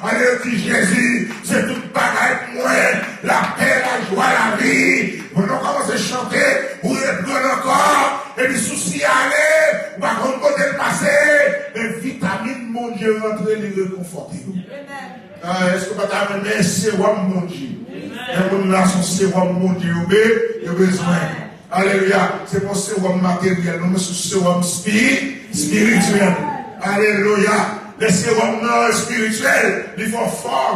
Alelouya. Di Jezi, se tout bagay pou mwen. Lapè, lajwa, lavi. Pandan w kòmanse chante, ou reprann ankò. Epi sousi a ale. Ou pa konn kote l pase. Men vitamin Bondye rantre, li rekonfòte yo. Ah, èske w pa ta renmen sewòm Bondye? Lè moun la se sewòm Bondye yo be-, yo bezwen. Alelouya. Se pa yon sewòm materyèl, non, men se yon sewòm spi-, espirityèl. Alelouya. Lè sewòm nan espirityèl, li fè w fò.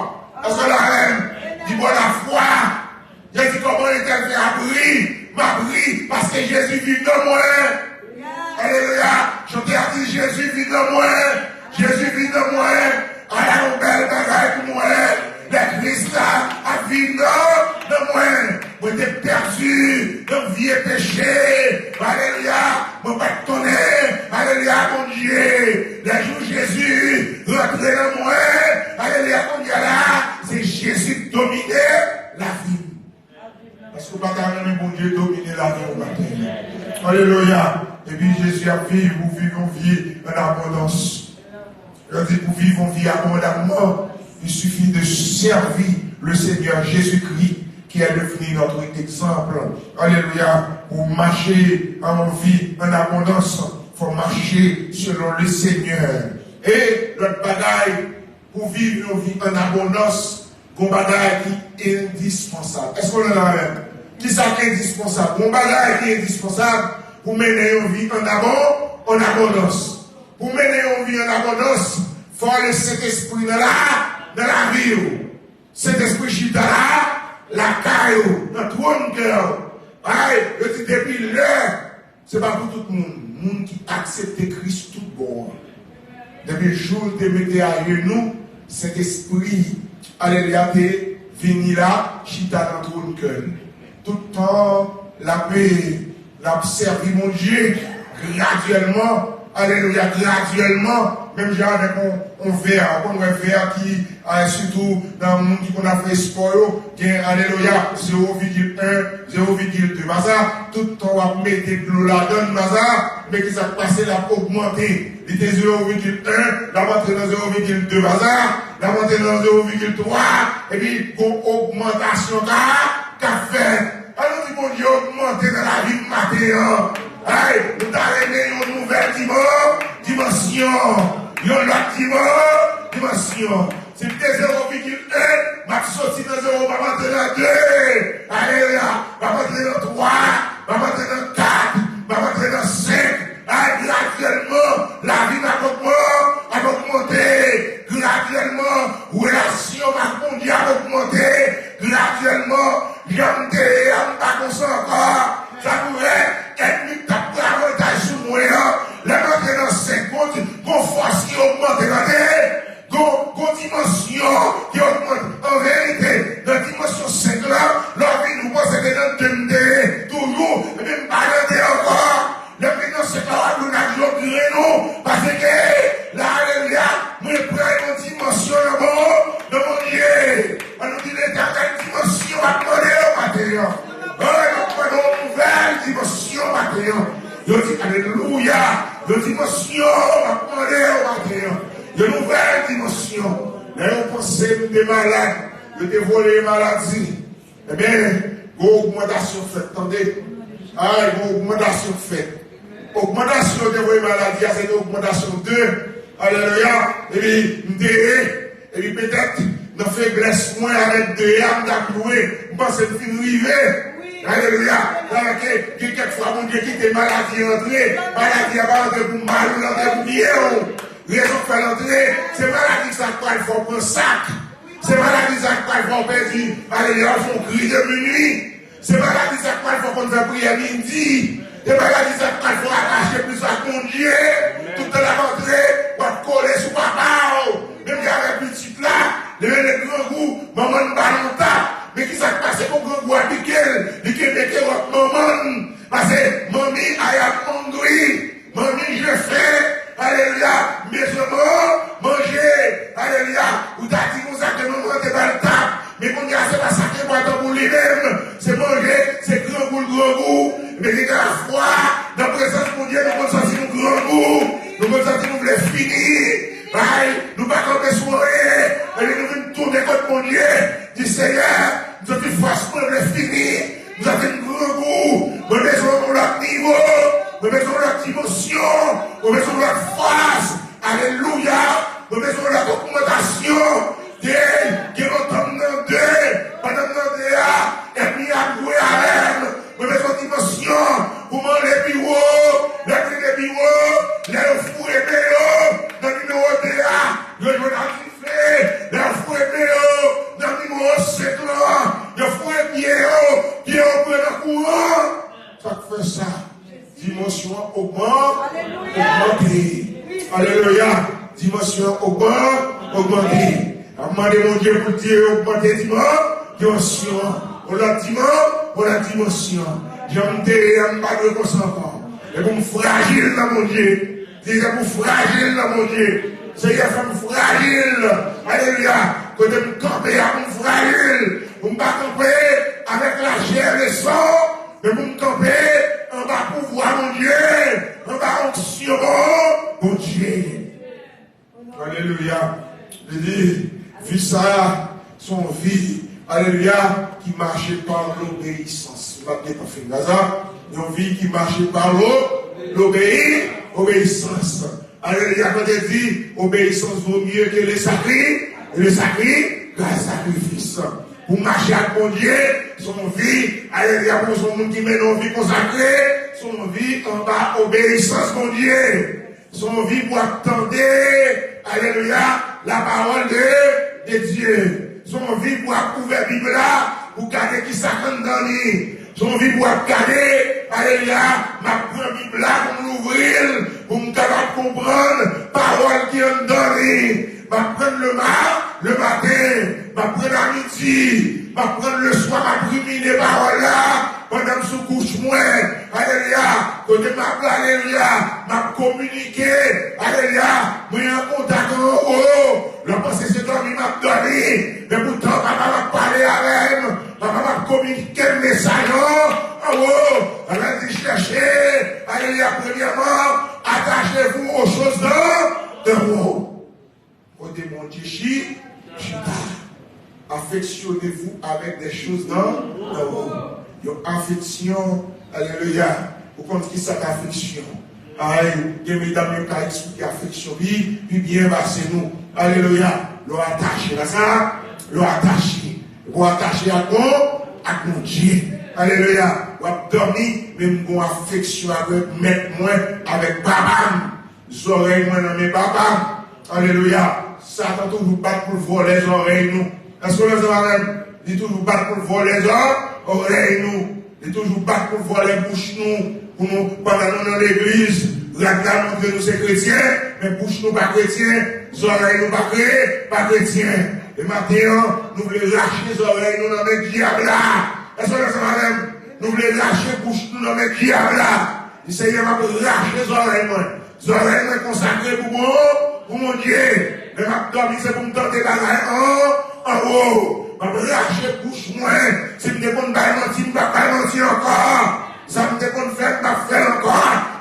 Èske w la menm? Li ba w lafwa. Jezi, kòman Letènèl fè ap ri? M ap ri paske Jezi viv nan mwen. Alelouya. Chantè a di, Jezi viv nan mwen. Jezi viv nan mwen. Ala yon bèl bagay pou mwen. Lè Kris la ap viv nan, nan mwen. Mwen te pèdi nan vye peche. Alelouya. Mwen pa t konnen. Alelouya, Bondye. Lè jou Jezi rantre nan mwen. Alelouya, kounye a la, se Jezi k domine lavi m. Èske w pa ta renmen Bondye domine lavi w maten an? Alelouya. Epi Jezi ap viv, ou viv yon vi an abondans. Yo di pou viv yon vi abondamman, il suffit de servir le Seigneur Jésus-Christ qui est devenu notre exemple. Alelouya. Pou mache an yon vi an abondans, fò mache selon le Seigneur. E lòt bagay, pou viv yon vi an abondans, gon bagay ki endispansab. Èske w la avè m? Kisa ki endispansab? Gon bagay ki endispansab pou mennen yon vi an abon-, an abondans. Pou mennen yon vi an abondans, fò Lesentespri nan la, nan lavi w. Sentespri chita la, lakay ou, nan twòn kè w. Ay, yo di depi lè, se pa pou tout moun. Moun ki aksepte Kris tout bon an. Depi jou l te mete ajenou, Sentespri, alelouya, te vini la, chita nan twòn kè l. Tout tan l ap, l ap sèvi Bondye gradyèlman, alelouya, gradyèlman, menm jan avèk yon, yon vè, ou konn wè vè ki, a, sitou nan moun ki konn ap fè espò yo, gen, alelouya, zewo vigil en, zewo vigil de. Pa sa, tout tan w ap mete dlo ladan l, pa sa, men ki sa k pase, l ap ogmante. Li te zewo vigil en, l ap antre nan zewo vigil de, pa sa, l ap antre nan zewo vigil twa, epi gon ogmantasyon ka, ka fèt. An nou di Bondye ogmante nan lavi m maten an. Ay, nou ta renmen yon nouvèl diman-, dimansyon. Yon lòt diman-, dimansyon. Si m te zewo vigil en, m ap soti nan zewo, m ap antre nan de. Alelouya. M ap antre nan twa, m ap antre nan kat, m ap antre nan senk. Ay, gradyèlman, lavi m ap ogman-, ap ogmante. Gradyèlman, relasyon m ak Bondye ap ogmante. Gradyèlman, jan m te ye a, m pa konsa ankò. Sa pou fè, ènmi k t ap pran avantaj sou mwen an, lè m antre nan senk, gon, gon fòs ki ogmante, tande. Gon, gon dimansyon ki ogmante. An verite, nan dimansyon senk lan, lè w vini, ou panse se nan de m te ye toujou, ebyen m pa nan de ankò. Lè m vin nan senk lan, w ap jwenn ak jò grenn ou, paske la, alelouya, mwen pran yon dimansyon nan bon, nan Bondye. An nou di Letènèl, dimansyon w ap mande yo maten an. An nou mande yon nouvèl dimansyon maten an. Yo di, alelouya, yon dimansyon w ap mande yo maten an. Yon nouvèl dimansyon. Lè yo panse m te malad, yo te voye maladi. Ebyen, gon ogmantasyon fèt, tande. Ay, gon ogmantasyon fèt. Ogmantasyon yo te voye maladi a, se te ogmantasyon de. Alelouya. Epi, m te ye, epi petèt, nan feblès mwen avèk de a, m t ap lwe. M panse m fin rive. Alelouya. Paske, gen kèk fwa, Bondye kite maladi antre. Maladi a pa antre pou mal ou, l antre pou byen ou. Rezon k fè l antre, se maladi sa k pral fè w pran sak. Se maladi sa k pral fè w pèdi, alelouya, w fè yon kri de minui. Se maladi sa k pral fè w konn fè priyè midi. Se maladi sa k pral fè w atache plis ak Bondye. Tout tan l ap antre, w ap kole sou papa w. Menm jan avèk pitit la, li rele grangou, manman l ba l yon tap. Men ki sa k pase pou grangou a pike l? Li kenbe kewòt manman l. Pase, manmi, I am hungry. Manmi, je fen, alelouya, m bezwen man-, manje, alelouya. Ou ta di konsa ke manman te ba l tap, men kounye a se pa sa ki enpòtan pou li menm, se manje, se grangou l grangou. Men gen de fwa, nan prezans Bondye, nou konn santi nou grangou, nou konn santi nou vle fini, bay, nou pa kanpe sou anyen, epi nou vin tounen kot Bondye, di, Senyè, m santi fòs mwen vle fini. M santi m grangou. Mwen bezwen yon lòt nivo. Mwen bezwen yon lòt dimansyon. Mwen bezwen yon lòt fòs. Alelouya. Mwen bezwen yon lòt ogmantasyon. Gen, gen lontan m nan de, pandan m nan de a, ènmi a ap jwe avè m. Mwen bezwen yon dimansyon pou m ale pi wo. Lè m rive pi wo, lè yo foure men yo nan nimewo de a, yo jwenn ak dife. Lè yo foure men yo nan nimewo senk lan, yo foure pye yo, pye yo pran nan kouran. Sa k fè sa? Dimansyon an ogman-, ogmante. Alelouya! Dimansyon an ogman-, ogmante. N ap mande Bondye pou l di ogmante diman-, dimansyon an. Yon lòt diman-, yon lòt dimansyon. Jan m te ye a, m pa dwe konsa ankò. E pou m frajil nan Bondye. Di se pou frajil nan Bondye. Seyè fè m frajil. Alelouya! Kote m kanpe a pou m frajil. Pou m pa kanpe avèk lachè e leson. Men pou m kanpe anba pouvwa Bondye, anba onksyon Bondye. Alelouya. Li di, vi sa a, se yon vi, alelouya, ki mache pa lobeyisans. M ap gentan fin la sa. Yon vi ki mache pa lo, lobeyi, obeyisans. Alelouya, kote di, obeyisans vo mye ke le sakri, le sakri, ke sakrifis. Pou mache ak Bondye, se yon vi, alelouya, pou se yon moun ki mennen yon vi konsakre, se yon vi anba obeyisans Bondye. Se yon vi pou ap tande, alelouya, la parole de, de Dieu. Se yon vi pou ap ouvè Bib la, pou gade ki sa k anndan li. Se yon vi pou ap gade, alelouya, m ap pran Bib la pou m louvri l, pou m kapab konprann pawòl ki anndan li. M ap pran l le ma-, le maten, m ap pran l a midi, m ap pran l le swa, m ap rimine pawòl la pandan m sou kouch mwen. Alelouya! Kote m ap, alelouya, m ap kominike. Alelouya! Mwen an kontak anwo. Lè w panse se dòmi m ap dòmi, men poutan Papa m ap pale avè m. Papa m ap kominike m mesaj an anwo. Papa di chèche, alelouya, premyèman, attachez-vous aux choses d'en, d'en haut. Kote Bondye chi-, chita. Affectionnez-vous avec des choses d'en, d'en haut. Yon afeksyon, alelouya. Ou konn ki sa k afeksyon? Ay, gen medam yo ka eksplike afeksyon pi, pi byen pase nou. Alelouya. Lè w atache la sa, lè w atache. Lè w atache ak bon, ak Bondye. Alelouya. W ap dòmi, men m gon afeksyon avèk mèt mwen, avèk papa m. Zòrèy mwen nan men Papa m. Alelouya. Satan toujou bat pou l vòlè zòrèy nou. Èske w ansanm avè m? Li toujou bat pou l vòlè zò-, zòrèy nou. Li toujou bat pou l vòlè bouch nou. Pou nou, pandan nou nan legliz, rad la montre nou se kretyen, men bouch nou pa kretyen, zòrèy nou pa kre-, pa kretyen. E maten an, nou vle rache zòrèy nou nan men dyab la. Èske w ansanm avè m? Nou vle rache bouch nou nan men dyab la. Di, Senyè, m ap rache zòrèy mwen. Zòrèy mwen konsakre pou bon, pou Bondye. Men m ap dòmi, se pou m tande bagay an, anwo. M ap rache bouch mwen. Si m te konn bay manti, m p ap bay manti ankò. Sa m te konn fè, m p ap fè l ankò.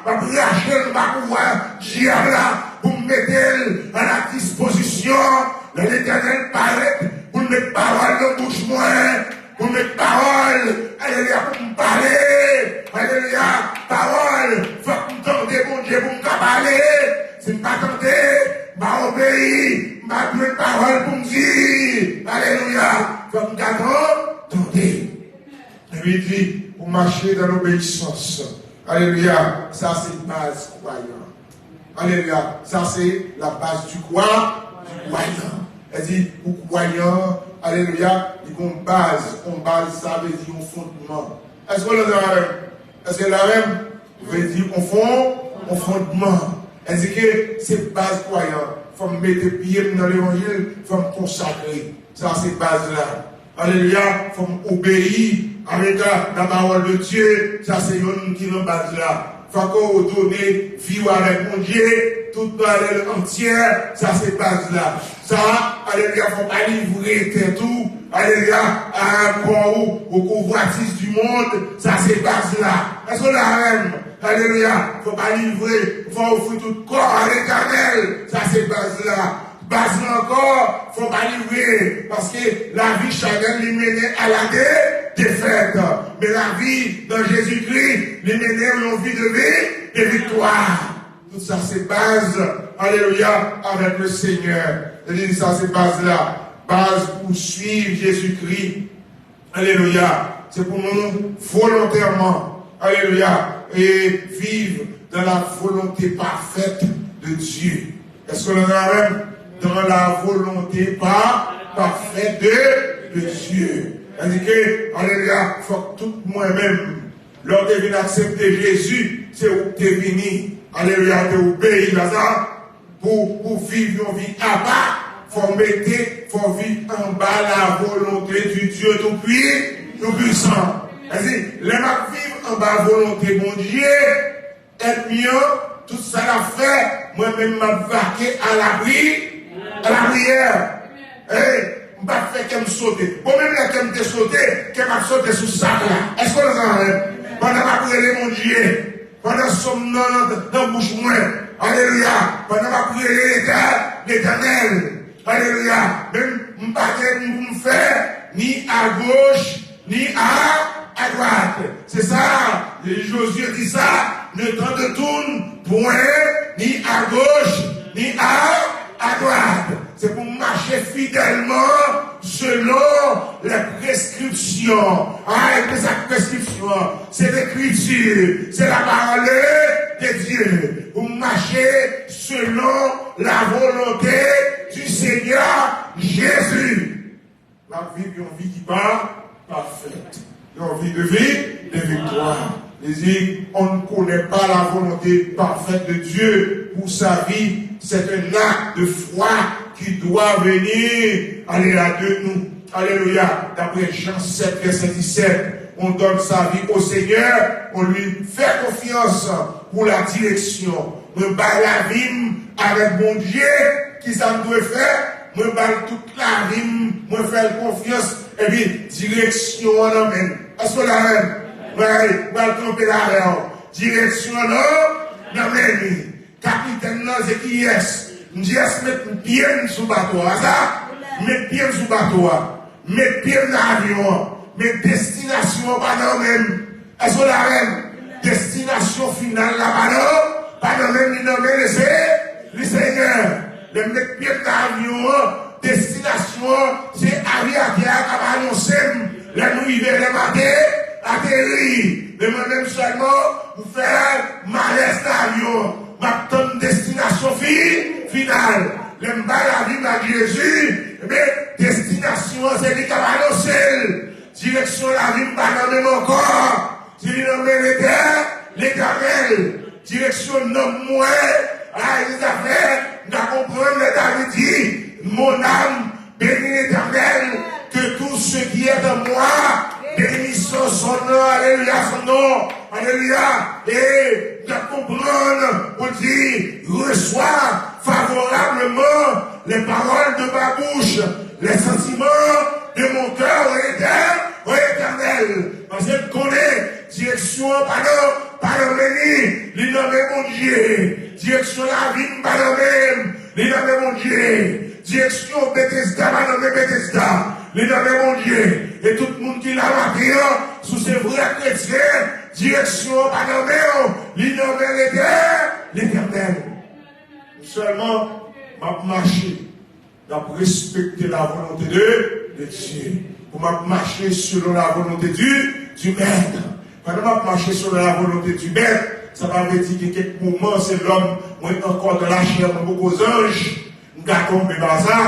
M ap rache l anba pouvwa dyab la pou m mete l a la dispozisyon lè Letènèl parèt pou l met pawòl nan bouch mwen. Pou met pawòl, alelouya, pou m pale, alelouya, pawòl, fòk m tande Bondye pou m ka pale. Si m pa tande, m pa obeyi, m pa jwenn pawòl pou m di, alelouya, fòk m ka tan-, tande. Epi li di, pou mache dans l'obéissance. Alelouya, sa se baz kwayan. Alelouya. Sa se la base du kwa-, du kwayan. Sa di, pou kwayan, alelouya, li gon baz. Yon baz, sa vle di yon fondman. Èske w la menm? Èske w la menm? Vle di yon fon-, yon fondman. Sa di ke se baz kwayan. Fò m mete pye m nan levanjil, fò m konsakre. Sa se baz la. Alelouya, fò m obeyi avèk la, la parole de Dieu, sa se yonn ki nan baz la. Fòk ou done vi w avèk Bondye, tout bagay antyè, sa se baz la. Sa, alelouya, fò w pa livre tèt ou, alelouya, a kò ou, aux convoitises du monde, sa se baz la. Èske w la avè m? Alelouya, fò w pa livre, fò w ofri tout kò a Letènèl, sa se baz la. Baz la ankò, fò w pa livre, paske lavi chanèl li mennen a la de-, defèt. Men lavi dan Jezikri, li mennen yon vi de vi-, de viktwa. Tout sa se baz, alelouya, avèk le Senyè. Li di sa se baz la, baz pou swiv Jezikri. Alelouya. Se pou nou volontèman, alelouya, e viv dans la volonté parfaite de Dieu. Èske nou avè m? Dans la volonté pa, parfaite de, de Dieu. Sètadi ke, alelouya, fòk tout mwen menm, lè w te vin aksepte Jezi, se ou k te vini, alelouya, te obeyi, pa sa? Pou, pou viv yon vi apa, fò w mete, fò w viv anba la volonté du Dieu tout pui, tout puissant. Sètadi, lè m ap viv anba volonté Bondye, ènmi an, tout sa l ap fè, mwen menm m ap vake a la pri, a la priyè. Hey, m p ap fè kè m sote. Bon, menm lè kè m te sote, kè m ap sote sou sak la. Èske w nan sa avè m? Pandan m ap rele Bondye, pandan sòm nan nan, nan bouch mwen, alelouya, pandan m ap rele Letè-, Letènèl, alelouya, menm m pa gen pou m fè ni agoch, ni a, adwat. Se sa, Jozye di sa, ne te retourne point, ni à gauche, ni à, à droite. Se pou m mache fidèlman selon les prescriptions. Ah, e se sa k preskripsyon an? Se lekriti, se la parole de Dieu. Pou m mache selon la volonté du Seigneur Jésus. N ap viv yon vi ki pa, pafèt. Yon vi de vi, de viktwa. Li di, on ne connaît pas la volonté parfaite de Dieu pour sa vie. C'est un acte de foi qui doit venir, alelouya, de nous. Alelouya. D'après Jean sept, verset dix-sept, on donne sa vie au Seigneur, on lui fait confiance pour la direction. Mwen bay lavi m avèk Bondye. Kisa m dwe fè? Mwen ba l tout lavi m, mwen fè l konfyans, epi direksyon an nan men l. Èske w la menm? Mwen, mwen ba l kanpe la avè w. Direksyon an nan, nan men li. Kapitèn nan se kiyès? M di, èske met pye m sou bato a? Sa? Met pye m sou bato a. Met pye m nan avyon an. Men destinasyon an pa nan men m. Èske w la menm? Destinasyon final la pa nan, pa nan men m, li nan men Lese-, Lesenyè. Lè m met pye m nan avyon an, destinasyon an, se avyatè a k ap anonse m. Lè m rive, lè m ate-, ateri. Men mwen menm sèlman, m fè malèz nan avyon an. M ap tann destinasyon fi-, final. Lè m bay lavi m ak Jezi, ebyen, destinasyon an, se li k ap anonse l. Direksyon lavi m pa nan men m ankò. Se li nan men Letè-, Letènèl. Direksyon nanm mwen, a, e zafè, m ka konprann lè David di, mon âme, bénis l'Éternel, que tout ce qui est en moi, bénisse son nom. Alelouya, son nom. Alelouya. E m ka konprann pou di, reçois favorablement les paroles de ma bouche, les sentiments de mon cœur, ô Étè-, ô Éternel. Paske m konnen direksyon an pa nan, pa nan men li, li nan men Bondye. Direksyon lavi m pa nan men m, li nan men Bondye. Direksyon Betesda pa nan men Betesda, li nan men Bondye. E tout moun ki la maten an, si w se vrè kretyen, direksyon an pa nan men w, li nan men Letè-, Letènèl. Sèlman, m ap mache, m ap respekte la volonte de, de Dye. Pou m ap mache selon la volonte du, du Maître. Pandan m ap mache selon la volonte du Maître, sa pa vle di gen kèk moman, se lòm, mwen ankò nan lachè, mwen poko zanj, m ka tonbe pa sa,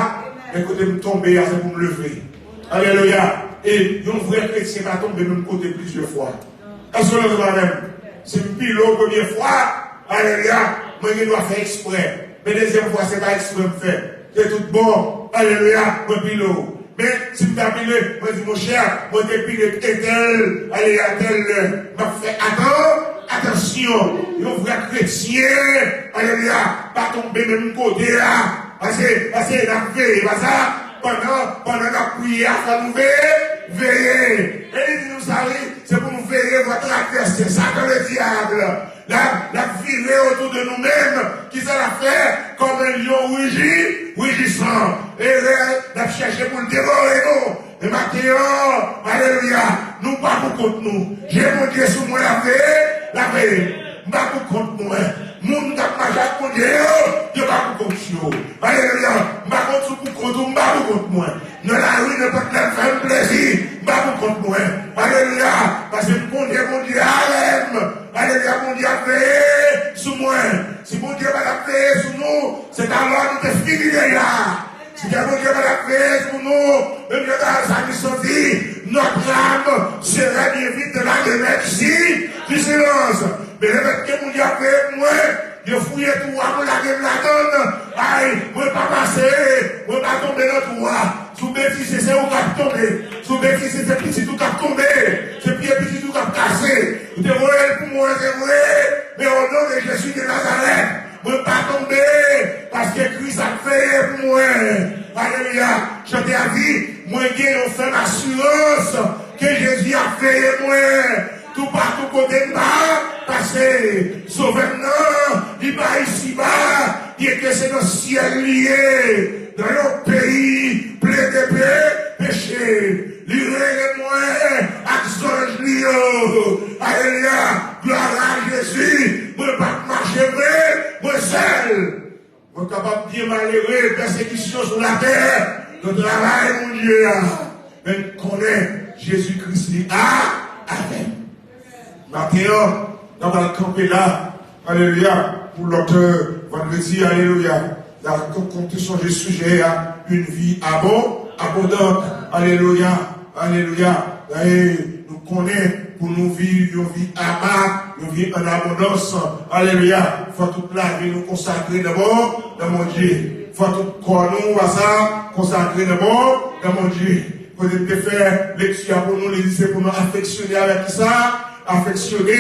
men kote m tonbe a, se pou m leve. Alelouya. E yon vrè kretyen pa tonbe menm kote plizyè fwa. Èske w ansanm avè m? Si m pile w premye fwa, alelouya, mwen gen dwa fè eksprè. Men dezyèm fwa, se pa eksprè m fè. Se tout bon. Alelouya, mwen pile w. Men si m ta pile, mwen di, monchè, mwen te pile entèl, alelouya, tèl lè. M ap fè atan-, atansyon. Yon vrè kretyen, alelouya, pa tonbe menm kote a. Paske, paske n ap veye, pa sa? Pandan, pandan n ap priye a, fò nou veye, veye. E li di nou sa, wi, se pou nou veye votre adversaire, Satan le diable. L ap, l ap vire otou de nou menm. Kisa l ap fè? Comme un lion rugi-, rugissant. E lè l ap chèche pou l devore nou. Men maten an, alelouya, nou pa pou kont nou. Je Bondye sou mwen, l ap veye, l ap veye. M pa pou kont mwen. Moun k ap mache ak Bondye yo, yo pa pou kont yo. Alelouya. M pa konn si w pou kont ou, m pa pou kont mwen. Nan lari, nenpòt lè m fè m plezi, m pa pou kont mwen. Alelouya. Paske m konnen Bondye avè m. Alelouya. Bondye ap veye sou mwen. Si Bondye pa t ap veye sou nou, se ta lò nou te fini deja. Si te Bondye pa t ap veye sou nou, menm jan salmis lan di, notre âme serait bien vite dans la demeure du si-, du silence. Men lefètke Bondye ap veye pou mwen, yo fouye twou a pou lage m ladann. Ay, mwen pa pase, mwen pa tonbe nan twou a. Si w betize, se ou k ap tonbe. Si w betize, se pitit ou k ap tonbe. Se pye pitit ou k ap kase. Ou te voye l pou mwen, se vre. Men o non de Jezi de Nazarèt, mwen pa tonbe, paske Kris ap veye pou mwen. Alelouya. Chante a di, mwen gen yon fèm asirans ke Jezi ap veye mwen. Toupatou kote m pa pase, Sovè m nan, li pa isiba, byenke se nan syèl li ye, nan yon peyi plen de pe-, peche. Li rele mwen ak zanj li yo. Alelouya. Glwa a Jezi. Mwen p ap mache vre, mwen sèl. Mwen kapab byen malere, pèsekisyon sou latè, nan travay Bondye a. Men konnen Jezi Kris li a avè m. Maten an, n ap al kanpe la. Alelouya. Pou lòt, euh, vandredi, alelouya. N a kon-, konte sonje sijè a, une vie abon-, abondante. Alelouya. Alelouya. E nou konnen pou nou viv yon vi aba, yon vi an abondans. Alelouya. Fò tout lavi nou konsakre nan Bon-, nan Bondye. Fò tout kò nou, a sa, konsakre nan Bon-, nan Bondye. Kote m te fè lekti a pou nou, li di se pou nou afeksyone avèk kisa? Afeksyone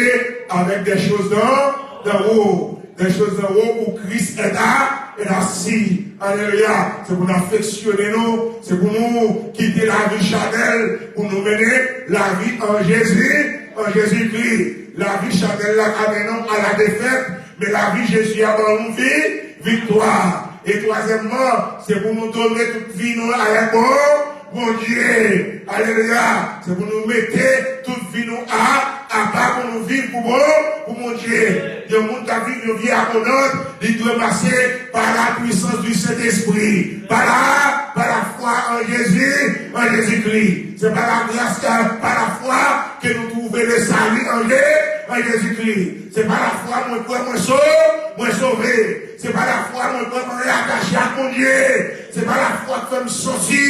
avèk des choses d'en, d'en haut. Des choses d'en haut où Christ est a-, est assis. Alelouya. Se pou nou afeksyone nou. Se pou nou kite lavi chanèl, pou nou mennen lavi an Jezi, an Jezikri. Lavi chanèl la ka mennen w a la defèt, men lavi Jezi a ban nou vi, viktwa. E twazyèmman, se pou nou done tout vi nou avèk bon, Bondye. Alelouya. Se pou nou mete tout vi nou a, apa pou nou viv pou bon, pou Bondye. Yon moun k ap viv yon vi abondan, li dwe pase par la puissance du Saint-Esprit. Par la, par la foi en Jésus, en Jésus-Christ. Se pa la gras, pa la fwa ke nou twouve le sali an Je-, an Jezikri. Se pa lafwa mwen kwè mwen so-, mwen sove. Se pa lafwa mwen kwè mwen reyatache ak Bondye. Se pa lafwa k fè m sòti.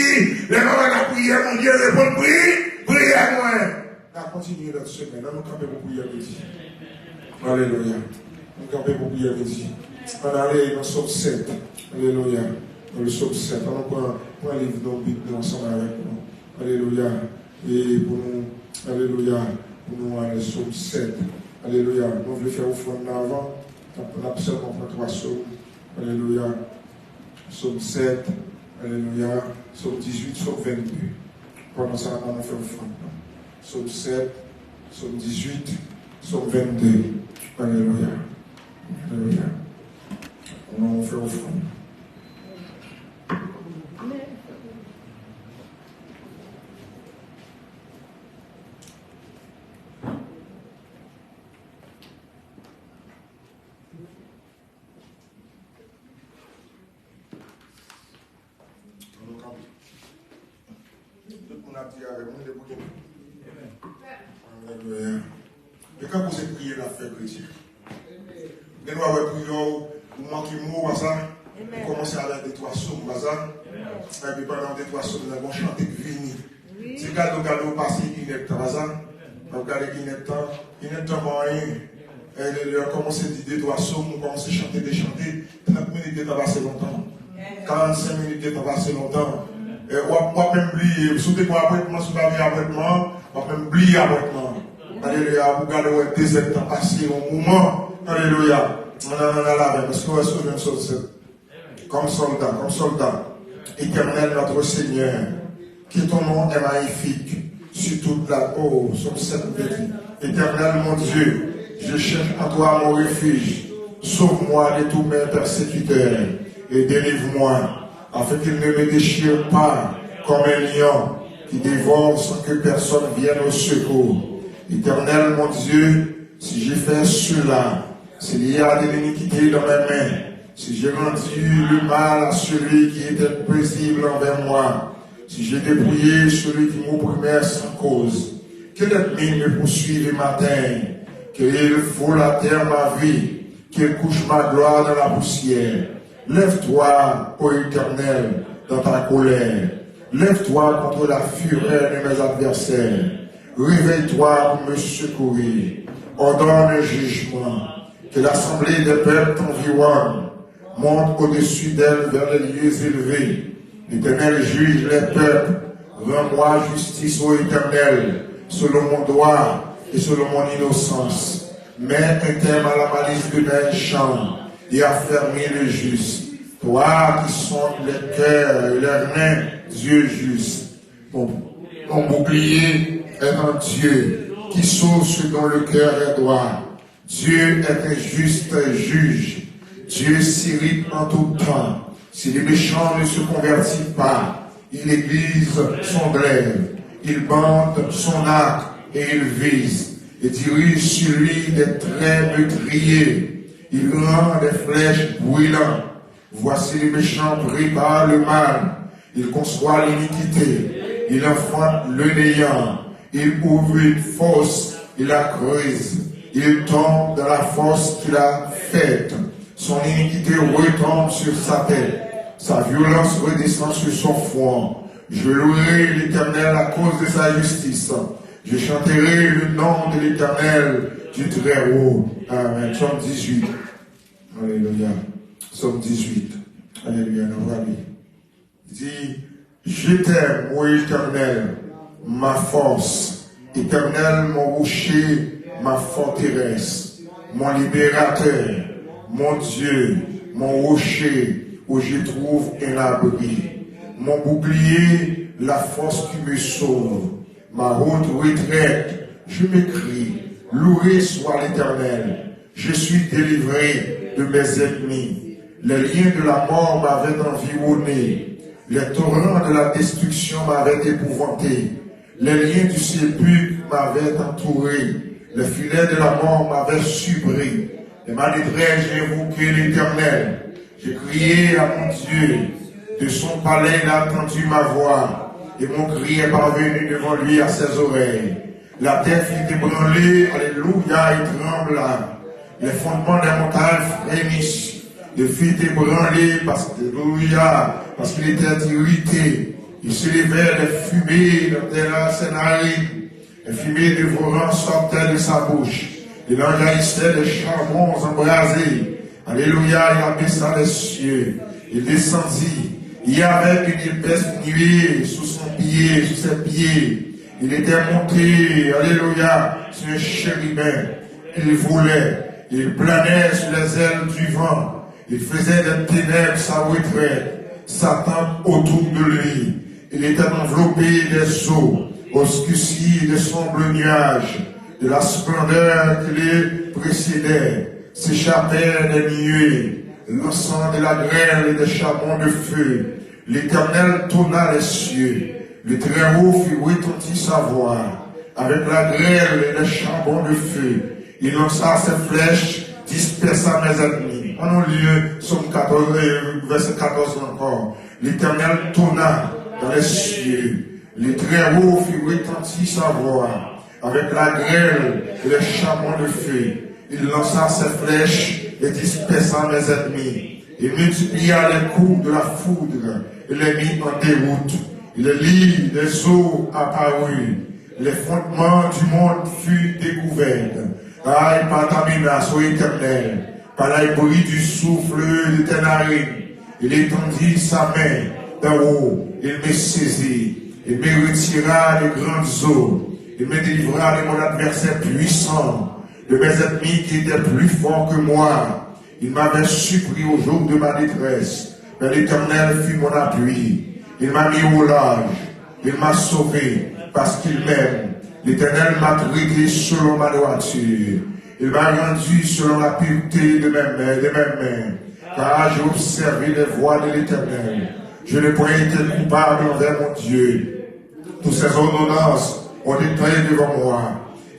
Lè m ap al lapriyè, Bondye reponn pri-, priyè mwen. N a kontinye lòt semèn. Ann nou kanpe pou priyè midi. Alelouya. Nou kanpe pou priyè midi. Ann ale nan Sòm sèt. Alelouya. Nan le Sòm sèt. Ann nou pran, pran liv nou, Bib nou ansanm avèk nou. Alelouya. E pou nou, alelouya, pou nou ale Sòm sèt. Alelouya. Nou vle fè ofrann nan avan. N ap, n ap sèlman pran twa sòm. Alelouya. Sòm sèt. Alelouya. Sòm dizuit, Sòm vennde. Pandan sa, ann nou fè ofrann nan. Sòm sèt, Sòm dizuit, Sòm vennde. Alelouya. Alelouya. Ann nou fè ofrann. Ann nou kanpe. Tout moun ap di avè m, wi, depi w gen. Alelouya. Men kankou se priye n ap fè kretyen. Gen dwa wè priyè w, ou manke mo, pa sa? Ou kòmanse avèk de twa sòm, pa sa? Epi pandan de twa sòm nan, gon chante k vini. Ti gade w, gade w pase inèdtan, pa sa? W ap gade inèdtan, inèdtan pa anyen. E lè, lè w kòmanse di de twa sòm, ou kòmanse chante de chante, trant minit de tan pase lontan. Karannsenk minit de tan pase lontan. E w ap, w ap menm bliye. Si w te gon apwentman, si w pa gen apwentman, w ap menm bliye apwentman. Alelouya, pou gade w wè dezèdtan pase yon moman. Alelouya. Ann al, ann al avè m. Èske w wè sou menm sòm sèt? Comme soldat, comme soldat. Éternel notre Seigneur, que ton nom est magnifique sur toute la, oh, Sòm sèt, vèsè. Éternel mon Dieu, je cherche en toi mon refuge. Sauve-moi de tous mes persécuteurs et délivre-moi, afin qu'ils ne me déchirent pas comme un lion qui dévore sans que personne vienne au secours. Éternel mon Dieu, si je fais cela, S'il y a de l'iniquité dans mes mains, si j'ai rendu le mal à celui qui était paisible envers moi, si j'ai dépouillé celui qui m'opprimait sans cause, que l'ennemi me poursuive et m'atteigne, qu'il foule à terre ma vie, qu'il couche ma gloire dans la poussière. Lève-toi, ô Éternel, dans ta colère. Lève-toi contre la fureur de mes adversaires. Réveille-toi pour me secourir. Ordonne un jugement. Que l'assemblée des peuples t'environne. Monte au-dessus d'elle vers les lieux élevés. L'Éternel juge les peuples. Rends-moi justice, ô Éternel, selon mon droit et selon mon innocence. Mets un terme à la malice de méchants et affermis le juste. Toi qui sondes les cœurs et les reins, Dieu juste. Ton, ton bouclier est en Dieu, qui sauve ceux dont le cœur est droit. Dieu est un juste juge. Dieu s'irrite en tout temps. Si le méchant ne se convertit pas, il aiguise son glaive, il bande son arc et il vise, et dirige sur lui des traits meurtriers. Il rend des flèches brûlantes. Voici, le méchant prépare le mal, il conçoit l'iniquité, il enfante le néant, il ouvre une fosse, il la creuse, il tombe dans la fosse qu'il a faite. Son iniquité retombe sur sa tête, sa violence redescend sur son front. Je louerai l'Éternel à cause de sa justice. Je chanterai le nom de l'Éternel du Très-Haut. Amen. Psaume dix-huit. Alelouya. Psaume dix-huit. Alelouya. Nou prale. Li di, Je t'aime, ô Éternel, ma force. Éternel, mon rocher, ma forteresse, mon libérateur, mon Dieu, mon rocher, où je trouve un abri, mon bouclier, la force qui me sauve, ma haute retraite. Je m'écrie, Loué soit l'Éternel. Je suis délivré de mes ennemis. Les liens de la mort m'avaient environné. Les torrents de la destruction m'avaient épouvanté. Les liens du sépulcre m'avaient entouré. Les filets de la mort m'avaient surpris. Et ma détresse, j'ai invoqué l'Éternel. J'ai crié à mon Dieu. De son palais, il a entendu ma voix. Et mon cri est parvenu devant lui à ses oreilles. La terre fut ébranlée, alléluia, et trembla. Les fondements des montagnes frémissent. Ils furent ébranlés, parce, alléluia, parce qu'il était irrité. Il s'élevait des fumées dans ses narines. Les fumées dévorantes sortaient de sa bouche. Il en jaillissait des charbons embrasés. Alléluia, il abaissa les cieux. Il descendit. Il y avait une épaisse nuée sous son pied, sous ses pieds. Il était monté, alléluia, sur un chérubin. Il volait. Il planait sur les ailes du vent. Il faisait des ténèbres sa retraite, sa tente autour de lui. Il était enveloppé des eaux, obscurci de sombres nuages, de la splendeur qui le précédait, s'échappèrent des nuées, lançant de la grêle et des charbons de feu. L'Éternel tonna les cieux, le Très-Haut fit retentir sa voix, avec la grêle et les charbons de feu. Il lança ses flèches, dispersa mes ennemis. Ann nou li Sòm katòz, vèsè katòz la ankò. L'Éternel tonna dans les cieux. Le Très-Haut fit retentir sa voix avec la grêle et les charbons de feu. Il lança ses flèches et dispersa mes ennemis. Il multiplia les coups de la foudre et les mit en déroute. Et les lits des eaux apparurent. Les fondements du monde furent découverts. Ay, par ta menace, ô Éternel, par les bruits du souffle de tes narines. Il étendit sa main d'en haut, il me saisit. Il me retira des grandes eaux. Il me délivra de mon adversaire puissant, de mes ennemis qui étaient plus forts que moi. Il m'avait surpris au jour de ma détresse, mais l'Éternel fut mon appui. Il m'a mis au large, il m'a sauvé, parce qu'il m'aime. L'Éternel m'a traité selon ma droiture. Il m'a rendu selon la pureté de mes mains, de mes mains. Car j'ai observé les voies de l'Éternel. Je n'ai point été coupable envers mon Dieu. Toutes ses ordonnances ont été devant moi,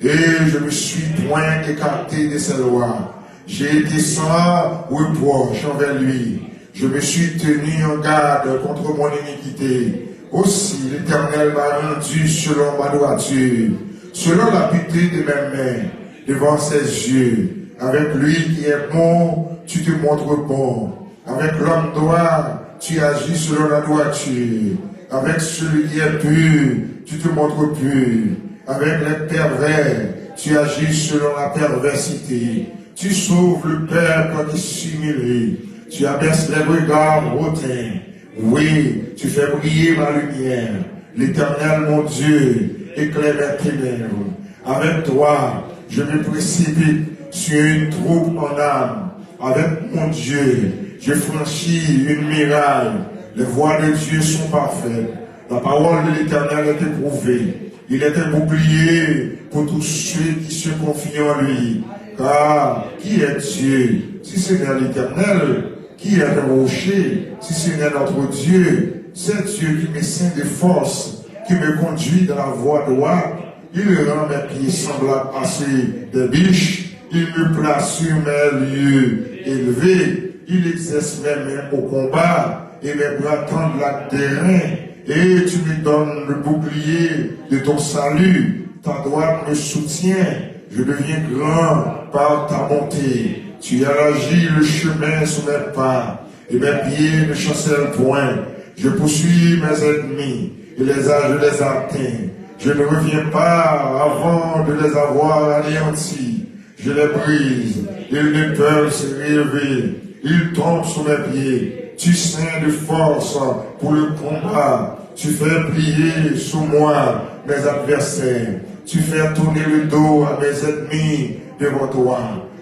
et je me suis point écarté de ses lois. J'ai été sans reproche envers lui. Je me suis tenu en garde contre mon iniquité. Aussi, l'Éternel m'a rendu selon ma droiture, selon la pureté de mes mains, devant ses yeux. Avec lui qui est bon, tu te montres bon. Avec l'homme droit, tu agis selon la droiture. Avec celui qui est pur, tu te montres pur. Avec les pervers, tu agis selon la perversité. Tu sauves le peuple qui s'humilie. Tu abaisse les regards hautains. Oui, tu fais briller ma lumière. L'Éternel, mon Dieu, éclaire mes ténèbres. Avec toi, je me précipite sur une troupe en armes. Avec mon Dieu, je franchis une muraille. Les voies de Dieu sont parfaites. La parole de l'Éternel est éprouvée. Il est un bouclier pour tous ceux qui se confient en lui. Car qui est Dieu, si ce n'est l'Éternel? Qui est un rocher, si ce n'est notre Dieu? C'est Dieu qui me ceint de force, qui me conduit dans la voie droite. Il rend mes pieds semblables à ceux des biches. Il me place sur mes lieux élevés. Il exerce mes mains au combat et mes bras tendent la terrain. Et tu me donnes le bouclier de ton salut. Ta droite me soutient. Je deviens grand par ta bonté. Tu élargis le chemin sous mes pas, et mes pieds ne chancellent point. Je poursuis mes ennemis et les, je les atteins. Je ne reviens pas avant de les avoir anéantis. Je les brise, ils ne peuvent se relever. Ils tombent sous mes pieds. Tu ceins de force pour le combat. Tu fais plier sous moi mes adversaires. Tu fais tourner le dos à mes ennemis devant toi.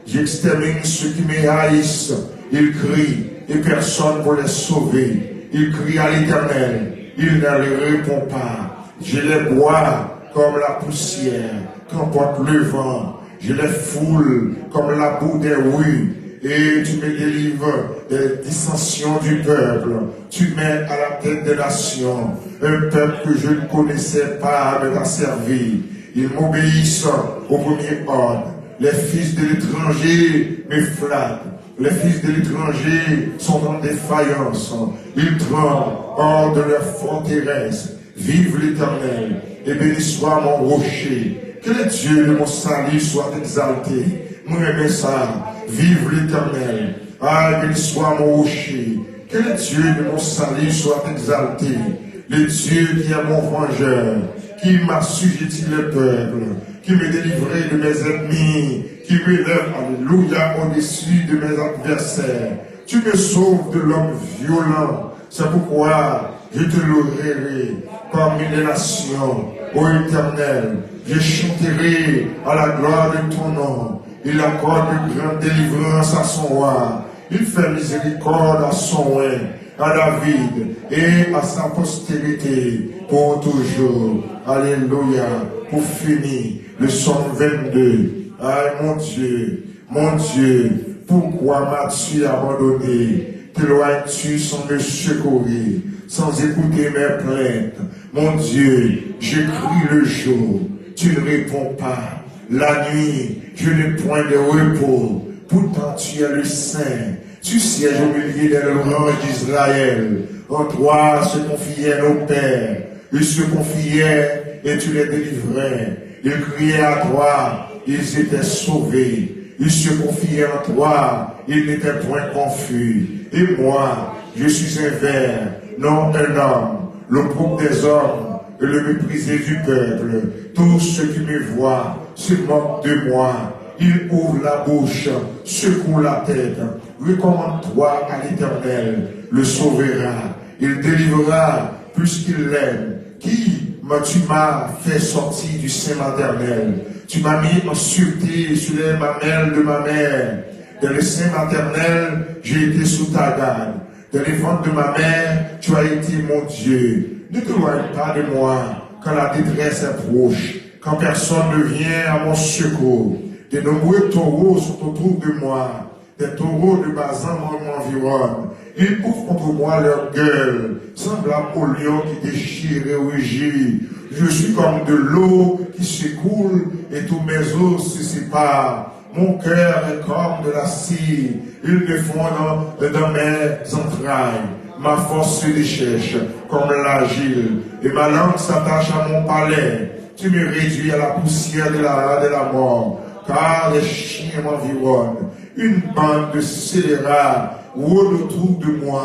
J'extermine ceux qui me haïssent. Ils crient, et personne pour les sauver. Ils crient à l'Éternel. Il ne leur répond pas. Je les bois comme la poussière qu'emporte le vent. Je les foule comme la boue des rues. Et tu me délivres des dissensions du peuple. Tu mets à la tête des nations un peuple que je ne connaissais pas me t'a servi. Ils m'obéissent au premier ordre. Les fils de l'étranger me flattent. Les fils de l'étranger sont en défaillance. Ils tremblent hors de leur forteresse. Vive l'Éternel et béni soit mon rocher. Que le Dieu de mon salut soit exalté. Mwen renmen sa. Vive l'Éternel. Ah, béni soit mon rocher. Que le Dieu de mon salut soit exalté. Le Dieu qui est mon vengeur, qui m'assujettit les peuples, qui me délivre de mes ennemis, qui m'élève, alléluia, au-dessus de mes adversaires. Tu me sauves de l'homme violent. C'est pourquoi je te louerai parmi les nations. Ô Éternel, je chanterai à la gloire de ton nom. Il accorde de grandes délivrances à son roi. Il fait miséricorde à son oint, à David et à sa postérité pour toujours. Alléluia. Pour finir, le psaume vingt-deux. Ay, mon Dieu, mon Dieu, pourquoi m'as-tu abandonné? T'éloignes-tu sans me secourir, sans écouter mes plaintes? Mon Dieu, je crie le jour, tu ne réponds pas. La nuit, je n'ai point de repos. Pourtant, tu es le Saint. Tu sièges au milieu des louanges d'Israël. En toi se confièrent nos pères. Ils se confièrent et tu les délivrais. Ils criaient à toi, ils étaient sauvés. Ils se confièrent en toi, ils n'étaient point confus. Et moi, je suis un ver, non un homme, l'opprobre des hommes et le méprisé du peuple. Tous ceux qui me voient se moquent de moi. Ils ouvrent la bouche, secouent la tête. Recommande-toi à l'Éternel, le sauvera. Il délivrera plus qu'il l'aime. Qui m'as, tu m'as fait sortir du sein maternel. Tu m'as mis en sûreté sur les mamelles de ma mère. Dans le sein maternel, j'ai été sous ta garde. Dans le ventre de ma mère, tu as été mon Dieu. Ne t'éloigne pas de moi quand la détresse est proche, quand personne ne vient à mon secours. De nombreux taureaux sont autour de moi. Des taureaux de Basan m'environnent. Ils ouvrent contre moi leur gueule, semblables aux lions qui déchirent et rugissent. Je suis comme de l'eau qui s'écoule et tous mes os se séparent. Mon cœur est comme de la cire, il défend dans, dans mes entrailles. Ma force se déchèche comme l'argile, et ma langue s'attache à mon palais. Tu me réduis à la poussière de la, de la mort, car les chiens m'environnent. Une bande de scélérats rôde autour de moi.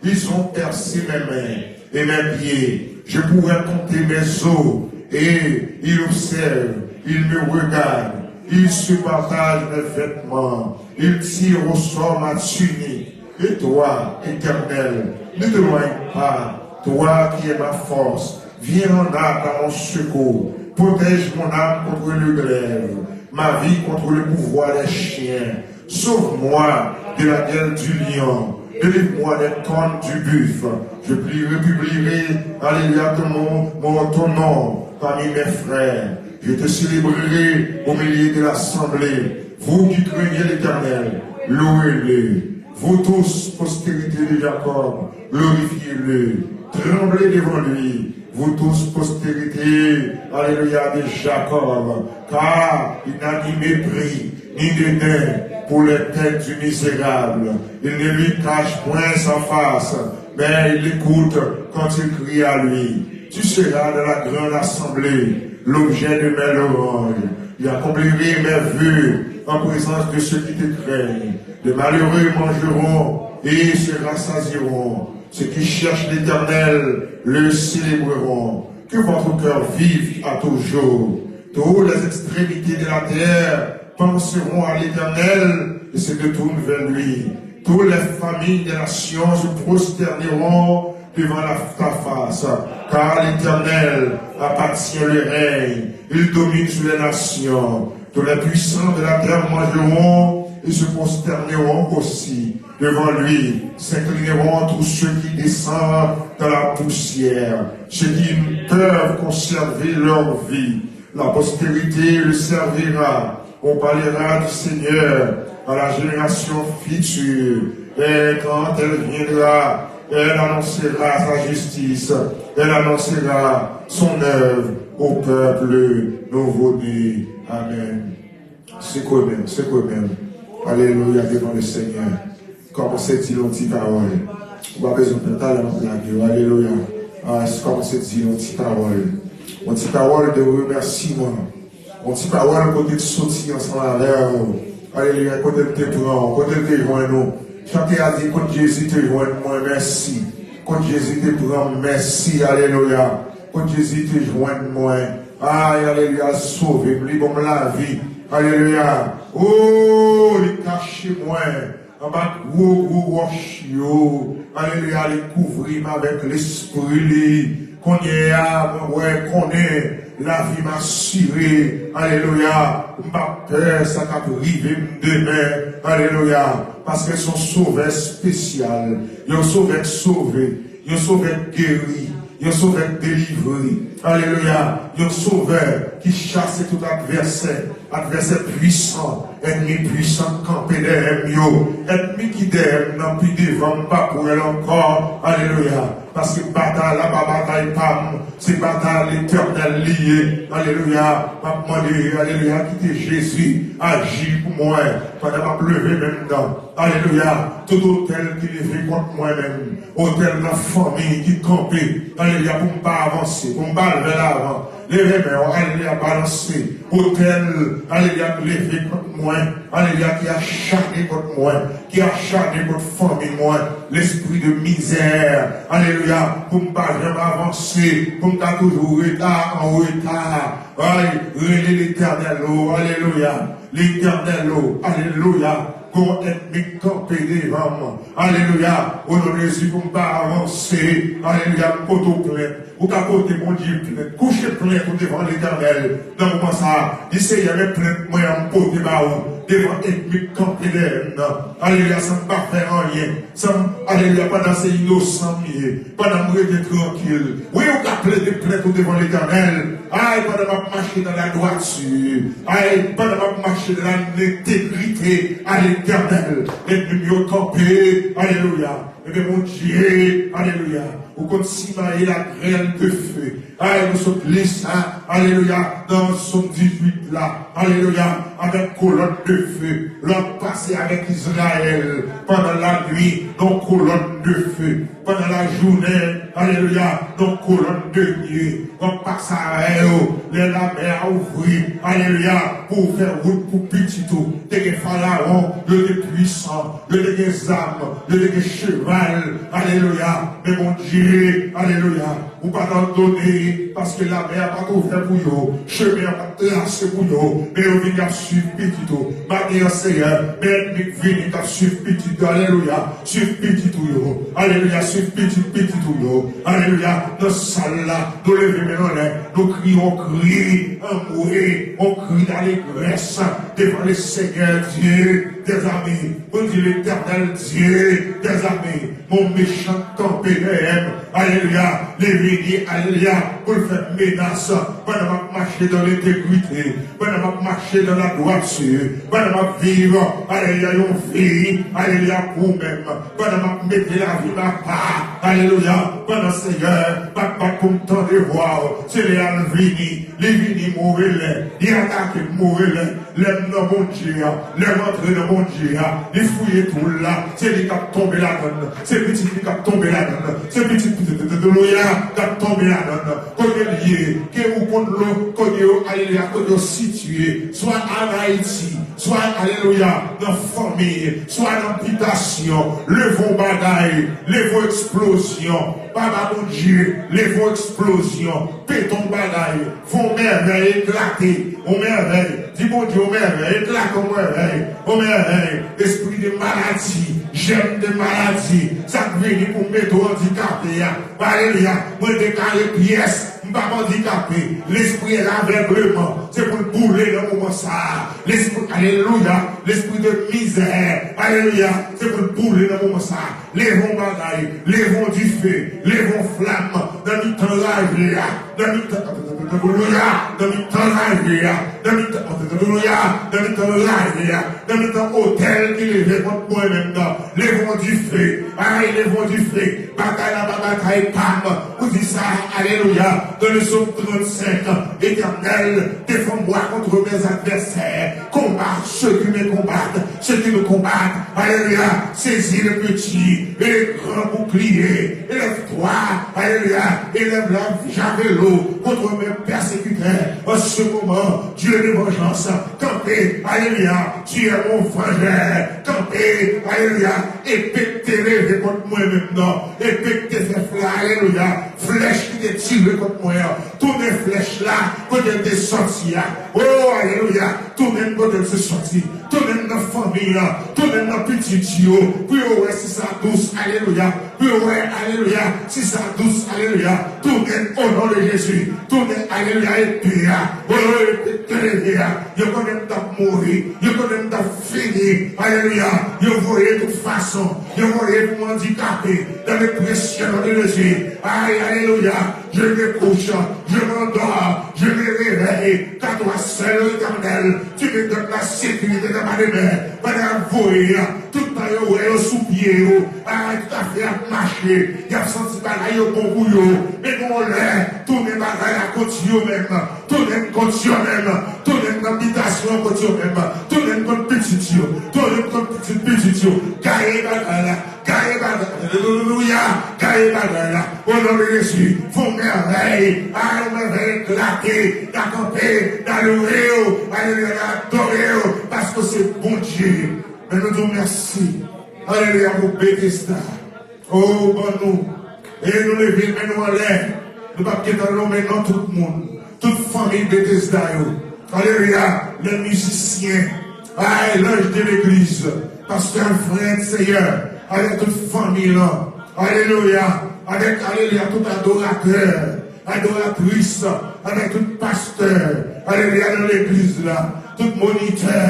Ils ont percé mes mains et mes pieds. Je pourrais compter mes os et ils observent, ils me regardent. Ils se partagent mes vêtements. Ils tirent au sort ma tunique. Et toi, Éternel, ne t'éloigne pas. Toi qui es ma force, viens en aide à mon secours. Protège mon âme contre le glaive, ma vie contre le pouvoir des chiens. Sauve-moi de la gueule du lion. Délivre-moi des cornes du buffle. Je plierai, publierai, alléluia, ton nom, mon, ton nom parmi mes frères. Je te célébrerai au milieu de l'assemblée. Vous qui craignez l'Éternel, louez-le. Vous tous, postérité de Jacob, glorifiez-le. Tremblez devant lui, vous tous, postérité, alléluia, de Jacob, car il n'a ni mépris, ni dédain pour les peines du misérable. Il ne lui cache point sa face, mais il l'écoute quand il crie à lui. Tu seras dans la grande assemblée, l'objet de mes louanges. J'accomplirai mes vœux en présence de ceux qui te craignent. Les malheureux mangeront et se rassasieront. Ceux qui cherchent l'Éternel le célébreront. Que votre cœur vive à toujours. Toutes les extrémités de la terre penseront à l'Éternel et se détournent vers lui. Toutes les familles des nations se prosterneront devant la, ta face, car l'Éternel appartient le règne, il domine sur les nations. Tous les puissants de la terre mangeront et se prosterneront aussi devant lui. S'inclineront tous ceux qui descendent dans la poussière, ceux qui ne peuvent conserver leur vie. La postérité le servira. On parlera du Seigneur à la génération future. Et quand elle viendra, elle annoncera sa justice. Elle annoncera son œuvre au peuple nouveau-né. Amen. Sekwe men, sekwe men. Alelouya devan le Senyè. Kòmanse di yon ti pawòl. Ou pa bezwen pran talè m ap lage w. Alelouya. Ah, kòmanse di yon ti pawòl. Yon ti pawòl de remèsiman. Yon ti pawòl kote l soti ansanm avè w. Alelouya. Kote l te pran w, kote l te jwenn ou. Chante a di, kot Jezi te jwenn mwen, mèsi. Kot Jezi te pran m, mèsi. Alelouya. Kot Jezi te jwenn mwen. Ay, alelouya, l sove m, li ban m lavi. Alelouya. O, li kache mwen anba gwo, gwo wòch yo. Alelouya, li kouvri m avèk lespri li. Kounye a, mwen wè, konnen lavi m asire. Alelouya, m p ap pè sa k ap rive m demen. Alelouya, paske se yon sovè espesyal. Yon sovè k sove. Yon sovè k geri. Yon sovè k delivre. Alelouya, yon sovè ki chase tout advèsè. Advèsè pwisan, ènmi pwisan k kanpe dèyè m yo. Ènmi ki dèyè m nan pi devan, m p ap wè l ankò. Alelouya. Paske batay la pa batay pa m, se batay Letènèl li ye. Alelouya. M ap mande, alelouya, kite Jezi aji pou mwen pandan m ap leve men m nan. Alelouya. Tout otèl ki leve kont mwen menm, otèl nan fanmi ki kanpe, alelouya, pou m pa avanse, pou m pa al vè lavan. Leve men w, alelouya, balanse. Otèl, alelouya, k leve kont mwen, alelouya, ki achane kont mwen, ki achane kont fanmi mwen. Lespri de mizè, alelouya, pou m pa janm avanse, pou m ta toujou reta an reta. Ay, rele Letènèl, o, alelouya. Letènèl, o, alelouya. Gon ènmi k kanpe devan m. Alelouya. O non de Jezi, pou m pa avanse. Alelouya, m pote w plent. Ou ka pote Bondye plent. Kouche plent ou devan Letènèl. Nan moman sa a, di, Seyè, men plent mwen an m pote ba ou. Devan ènmi k kanpe dèyè m nan. Alelouya, san m pa fè anyen. San m, alelouya, pandan se inosan m ye. Pandan m rete trankil. Wi, ou ka plede plent ou devan Letènèl. Ay, pandan m ap mache nan ladwati. Ay, pandan m ap mache nan lentegrite a Letènèl. Ènmi m yo kanpe. Alelouya. Ebyen, Bondye, alelouya, ou konn simaye lagrèn de fe. Ay, nou sot li sa, alelouya, nan Sòm dizuit la, alelouya, avèk kolòn de fe, lè w ap pase avèk Izrayèl pandan lannuit, nan kolòn de fe, pandan lajounen, alelouya, nan kolòn de nui, w ap pase avè yo, lè lamè a ouvri, alelouya, pou w fè wout pou pitit ou. Te gen Farawon, yo te pwisan, yo te gen zam, yo te gen cheval, alelouya. Men Bondye, alelouya, ou pa t abandone, paske lamè a pa t ouvè pou yo, chemen an pa t trase pou yo, men yo vini ap swiv pitit ou. Maten an, Seyè, men ènmi k vini k ap swiv pitit ou, alelouya, swiv pitit ou yo, alelouya, swiv pitit pitit ou yo, alelouya. Nan sal la, nou leve men n anlè, nou kriye yon kri anmwe, yon kri dalegrès devan Lesenyè Dye dèzame. Bondye, Letènèl Dye dèzame, yon mechan kanpe dèyè m. Alelouya. Li vini, alelouya, pou l fè menas pandan m ap mache dan lentegrite, pandan m ap mache dan ladwati, pandan m ap viv, alelouya, yon vi, alelouya, pou ou menm, pandan m ap mete lavi m apa, alelouya, pandan, Seyè, m ap bat pou m tande vwa w, se lè a l vini. Li vini move lè, li atake m move lè. Lè m nan Bondye a, lè m antre nan Bondye a, li fouye twou l la, se li k ap tonbe ladan l, se pitit li k ap tonbe ladan l, se pitit pitit louya k ap tonbe ladan l. Kote l ye, ke ou konn lo, kote yo, alelouya, kote yo sitiye, swa ann Ayiti, swa, alelouya, nan fanmi, swa nan bitasyon, leve yon bagay, leve yon eksplozyon, Papa Bondye, leve yon eksplozyon, pete yon bagay, fè yon mèvèy eklate, yon mèvèy, di Bondye yon mèvèy, eklate yon mèvèy, yon mèvèy, espri de maladi, jèm de maladi, sa k vini pou mete w andikape a, alelouya, mwen deklare pyès, m p ap andikape, lespri lavègleman, se pou l boule nan moman sa a, lespri, alelouya, lespri de mizè, alelouya, se pou l boule nan moman sa a. Leve yon bagay, leve yon dife, leve yon flam nan mitan raje a, nan mitan, alelouya, nan mitan raje a, nan mitan, alelouya, nan mitan raje a, nan mitan otèl ki leve kont mwen menm nan. Leve yon dife, ay, leve yon dife, batay la pa batay pa m, ou di sa, alelouya, dans le psaume trente-cinq, Éternel, défends-moi contre mes adversaires, combat ceux qui me combattent, ceux qui me combattent, alelouya, saisis le petit et le grand bouclier, élève-toi, alelouya, élève la javelot contre mes persécuteurs, en ce moment, Dieu de vengeance, kanpe, alelouya, tu es mon vengeur, kanpe, alelouya, epe k te leve kont mwen menm nan, epe k te fè fla, alelouya, flèch ki te tire kont mwen an, tounen flèch la kote l te sòti a. O, alelouya, tounen l kote l te sòti, tounen l nan fanmi an, tounen l nan pitit yo, pou yo wè si sa dous, alelouya, pou yo wè, alelouya, si sa dous, alelouya, tounen l, o non de Jezi, tounen l, alelouya, epe a, o, epe k te leve a, yo konnen m t ap mouri, yo konnen m t ap fini, alelouya, yo voye tout fason, yo voye pou m andikape, dans le précieux nom de Jésus, ay, alelouya, je me couche, je m'endors, je me réveille, qu'à toi seul, Éternel, tu me donnes la sécurité dans ma demeure. Pandan y ap voye a, tout tan yo wè yo sou pye yo, bagay tout afè ap mache, y ap santi bagay yo bon pou yo. Men gon lè, tounen bagay la kont yo menm, tounen kont yo menm, tounen nan bitasyon kont yo menm, tounen kont pitit yo, tounen kont pitit pitit yo. Gaye bagay la, gaye bagay la, alelouya, gaye bagay la. O non de Jezi, fè yon mèvèy, a, yon mèvèy eklate, n a kanpe, n a louwe w, alelouya, n a adore w, paske w se Bondye. Men nou di w mèsi, alelouya, pou Betesda. O, ban nou, e nou leve men nou anlè, nou p ap gentan nonmen non tout moun, tout fanmi Betesda yo. Alelouya, les musiciens, ay, l'ange de l'église, pastè Alfred, Seyè, avèk tout fanmi lan. Alelouya, avèk, alelouya, tout adoratè, adoratris, avèk tout pastè, alelouya, nan legliz la, tout monitè,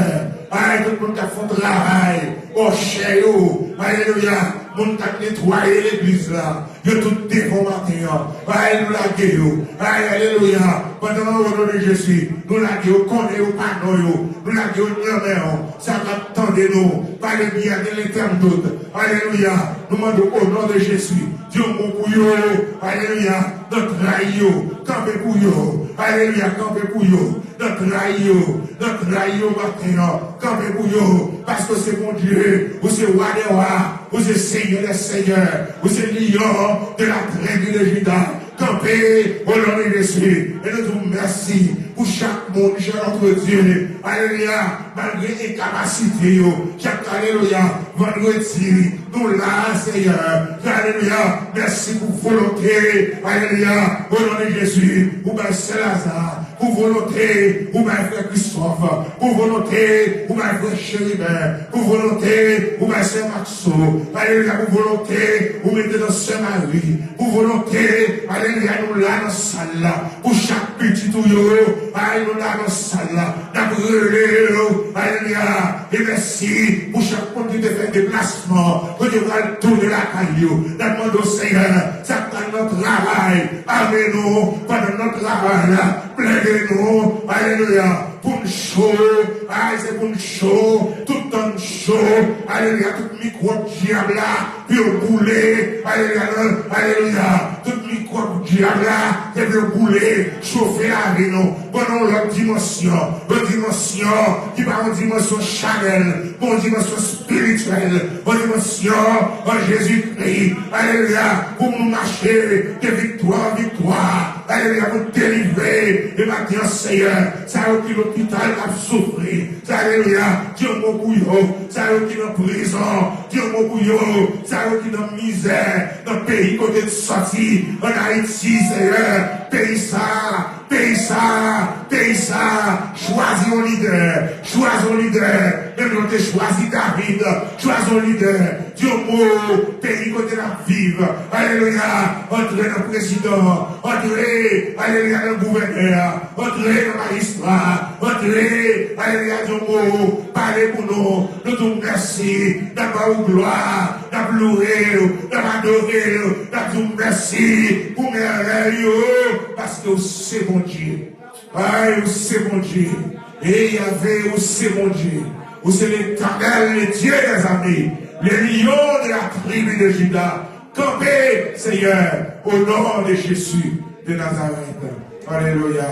ay, tout moun k ap fè yon travay, òchè yo, alelouya, moun k ap netwaye legliz la, Yo tout devan w maten an. Ay, nou lage yo. Ay, alelouya. Pandan nou, o non de Jezi, nou lage yo, konnen yo pa non yo. Nou lage yo nan men w. Sa k ap tande nou, pa le biyè de lentènot. Alelouya. Nou mande w, o non de Jezi, di yon mo pou yo. Alelouya. Nan trayi yo. Kanpe pou yo. Alelouya. Kanpe pou yo. Nan trayi yo. Nan trayi yo maten an. Kanpe pou yo. Paske w se Bondye. Ou se Wa dè wa. Ou se Senyè dè senyè. Ou se Lyon de la tribi de Juda. Kanpe, o non de Jezi. E nou di w mèsi pou chak moun, chak lòt Dye. Alelouya. Malgre enkapasite yo, chak, alelouya, vandredi, nou la, Senyè. Alelouya. Mèsi pou volonte. Alelouya. O non de Jezi, ou bay Sè Laza. Pou volonte, ou bay frè Kristòf. Pou volonte, ou bay frè Cheriben. Pou volonte, ou bay sè Makso. Alelouya, pou volonte, ou mete nan sè Mari. Pou volonte, alelouya, nou la nan sal la. Pou chak pitit ou yo, ay, nou la nan sal la. N ap rele yo, alelouya. E mèsi pou chak moun ki te fè deplasman, pou yo pral tounen lakay yo. N ap mande w, Senyè, sa k pral nan travay, ame nou pandan n ap travay la. Plede nou, alelouya, pou n cho, ay, se pou n cho, tout tan n cho, alelouya, tout mikwòb dyab la, pou yo boule, alelouya, nan, alelouya, tout mikwòb dyab la, se pou yo boule, chofe lavi nou, ban nou yon lòt dimansyon, yon dimansyon ki pa yon dimansyon chanèl, men yon dimansyon espirityèl, yon dimansyon an Jezikri, alelouya, pou nou mache de viktwa an viktwa, alelouya, pou delivre, e maten an, Senyè, sa yo ki lopital k ap soufri, alelouya, di yon mo pou yo, sa yo ki nan prizon, di yon mo pou yo, sa yo ki nan mizè, nan peyi kote n sòti, ann Ayiti, Senyè, peyi sa, peyi sa, peyi sa, chwazi yon lidè, chwazi yon lidè, menm jan w te chwazi David, chwazi yon lidè, di yon mo, peyi kote n ap viv, alelouya, antre nan prezidan, antre, alelouya, nan gouvènè, antre nan majistra, antre, alelouya, di yon mo, pale pou nou, nou di w mèsi, n ap ba ou glwa, n ap louwe w, n ap adore w, n ap di w mèsi pou mèvèy ou, paske ou se Bondye. Ay, ou se Bondye. E Yahvé, ou se Bondye. Ou se l'Éternel, le Dieu des armées, le Lion de la tribu de Juda. Kanpe, Senyè, o non de Jezi de Nazarèt. Alelouya.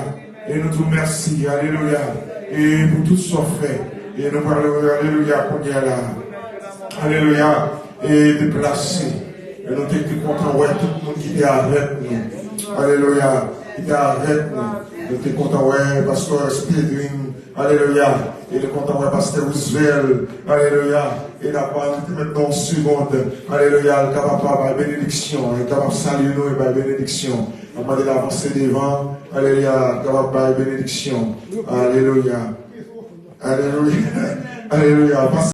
E nou di w mèsi, alelouya. E pou tout sa w fè. E nou pral, alelouya, kounye a la. Alelouya. E deplase. E nou te, te kontan wè tout moun ki te avèk nou. Alelouya. Ki te avèk nou. Nou te kontan wè pastè Spedrin. Alelouya. E nou kontan wè pastè Roosevelt. Alelouya. E n ap mande te mèt nan yon segond. Alelouya. L kapab pa bay benediksyon. L kapab salye nou e bay benediksyon. N ap mande l avanse devan. Alelouya. L kapab bay benediksyon. Alelouya. Alelouya. Alelouya.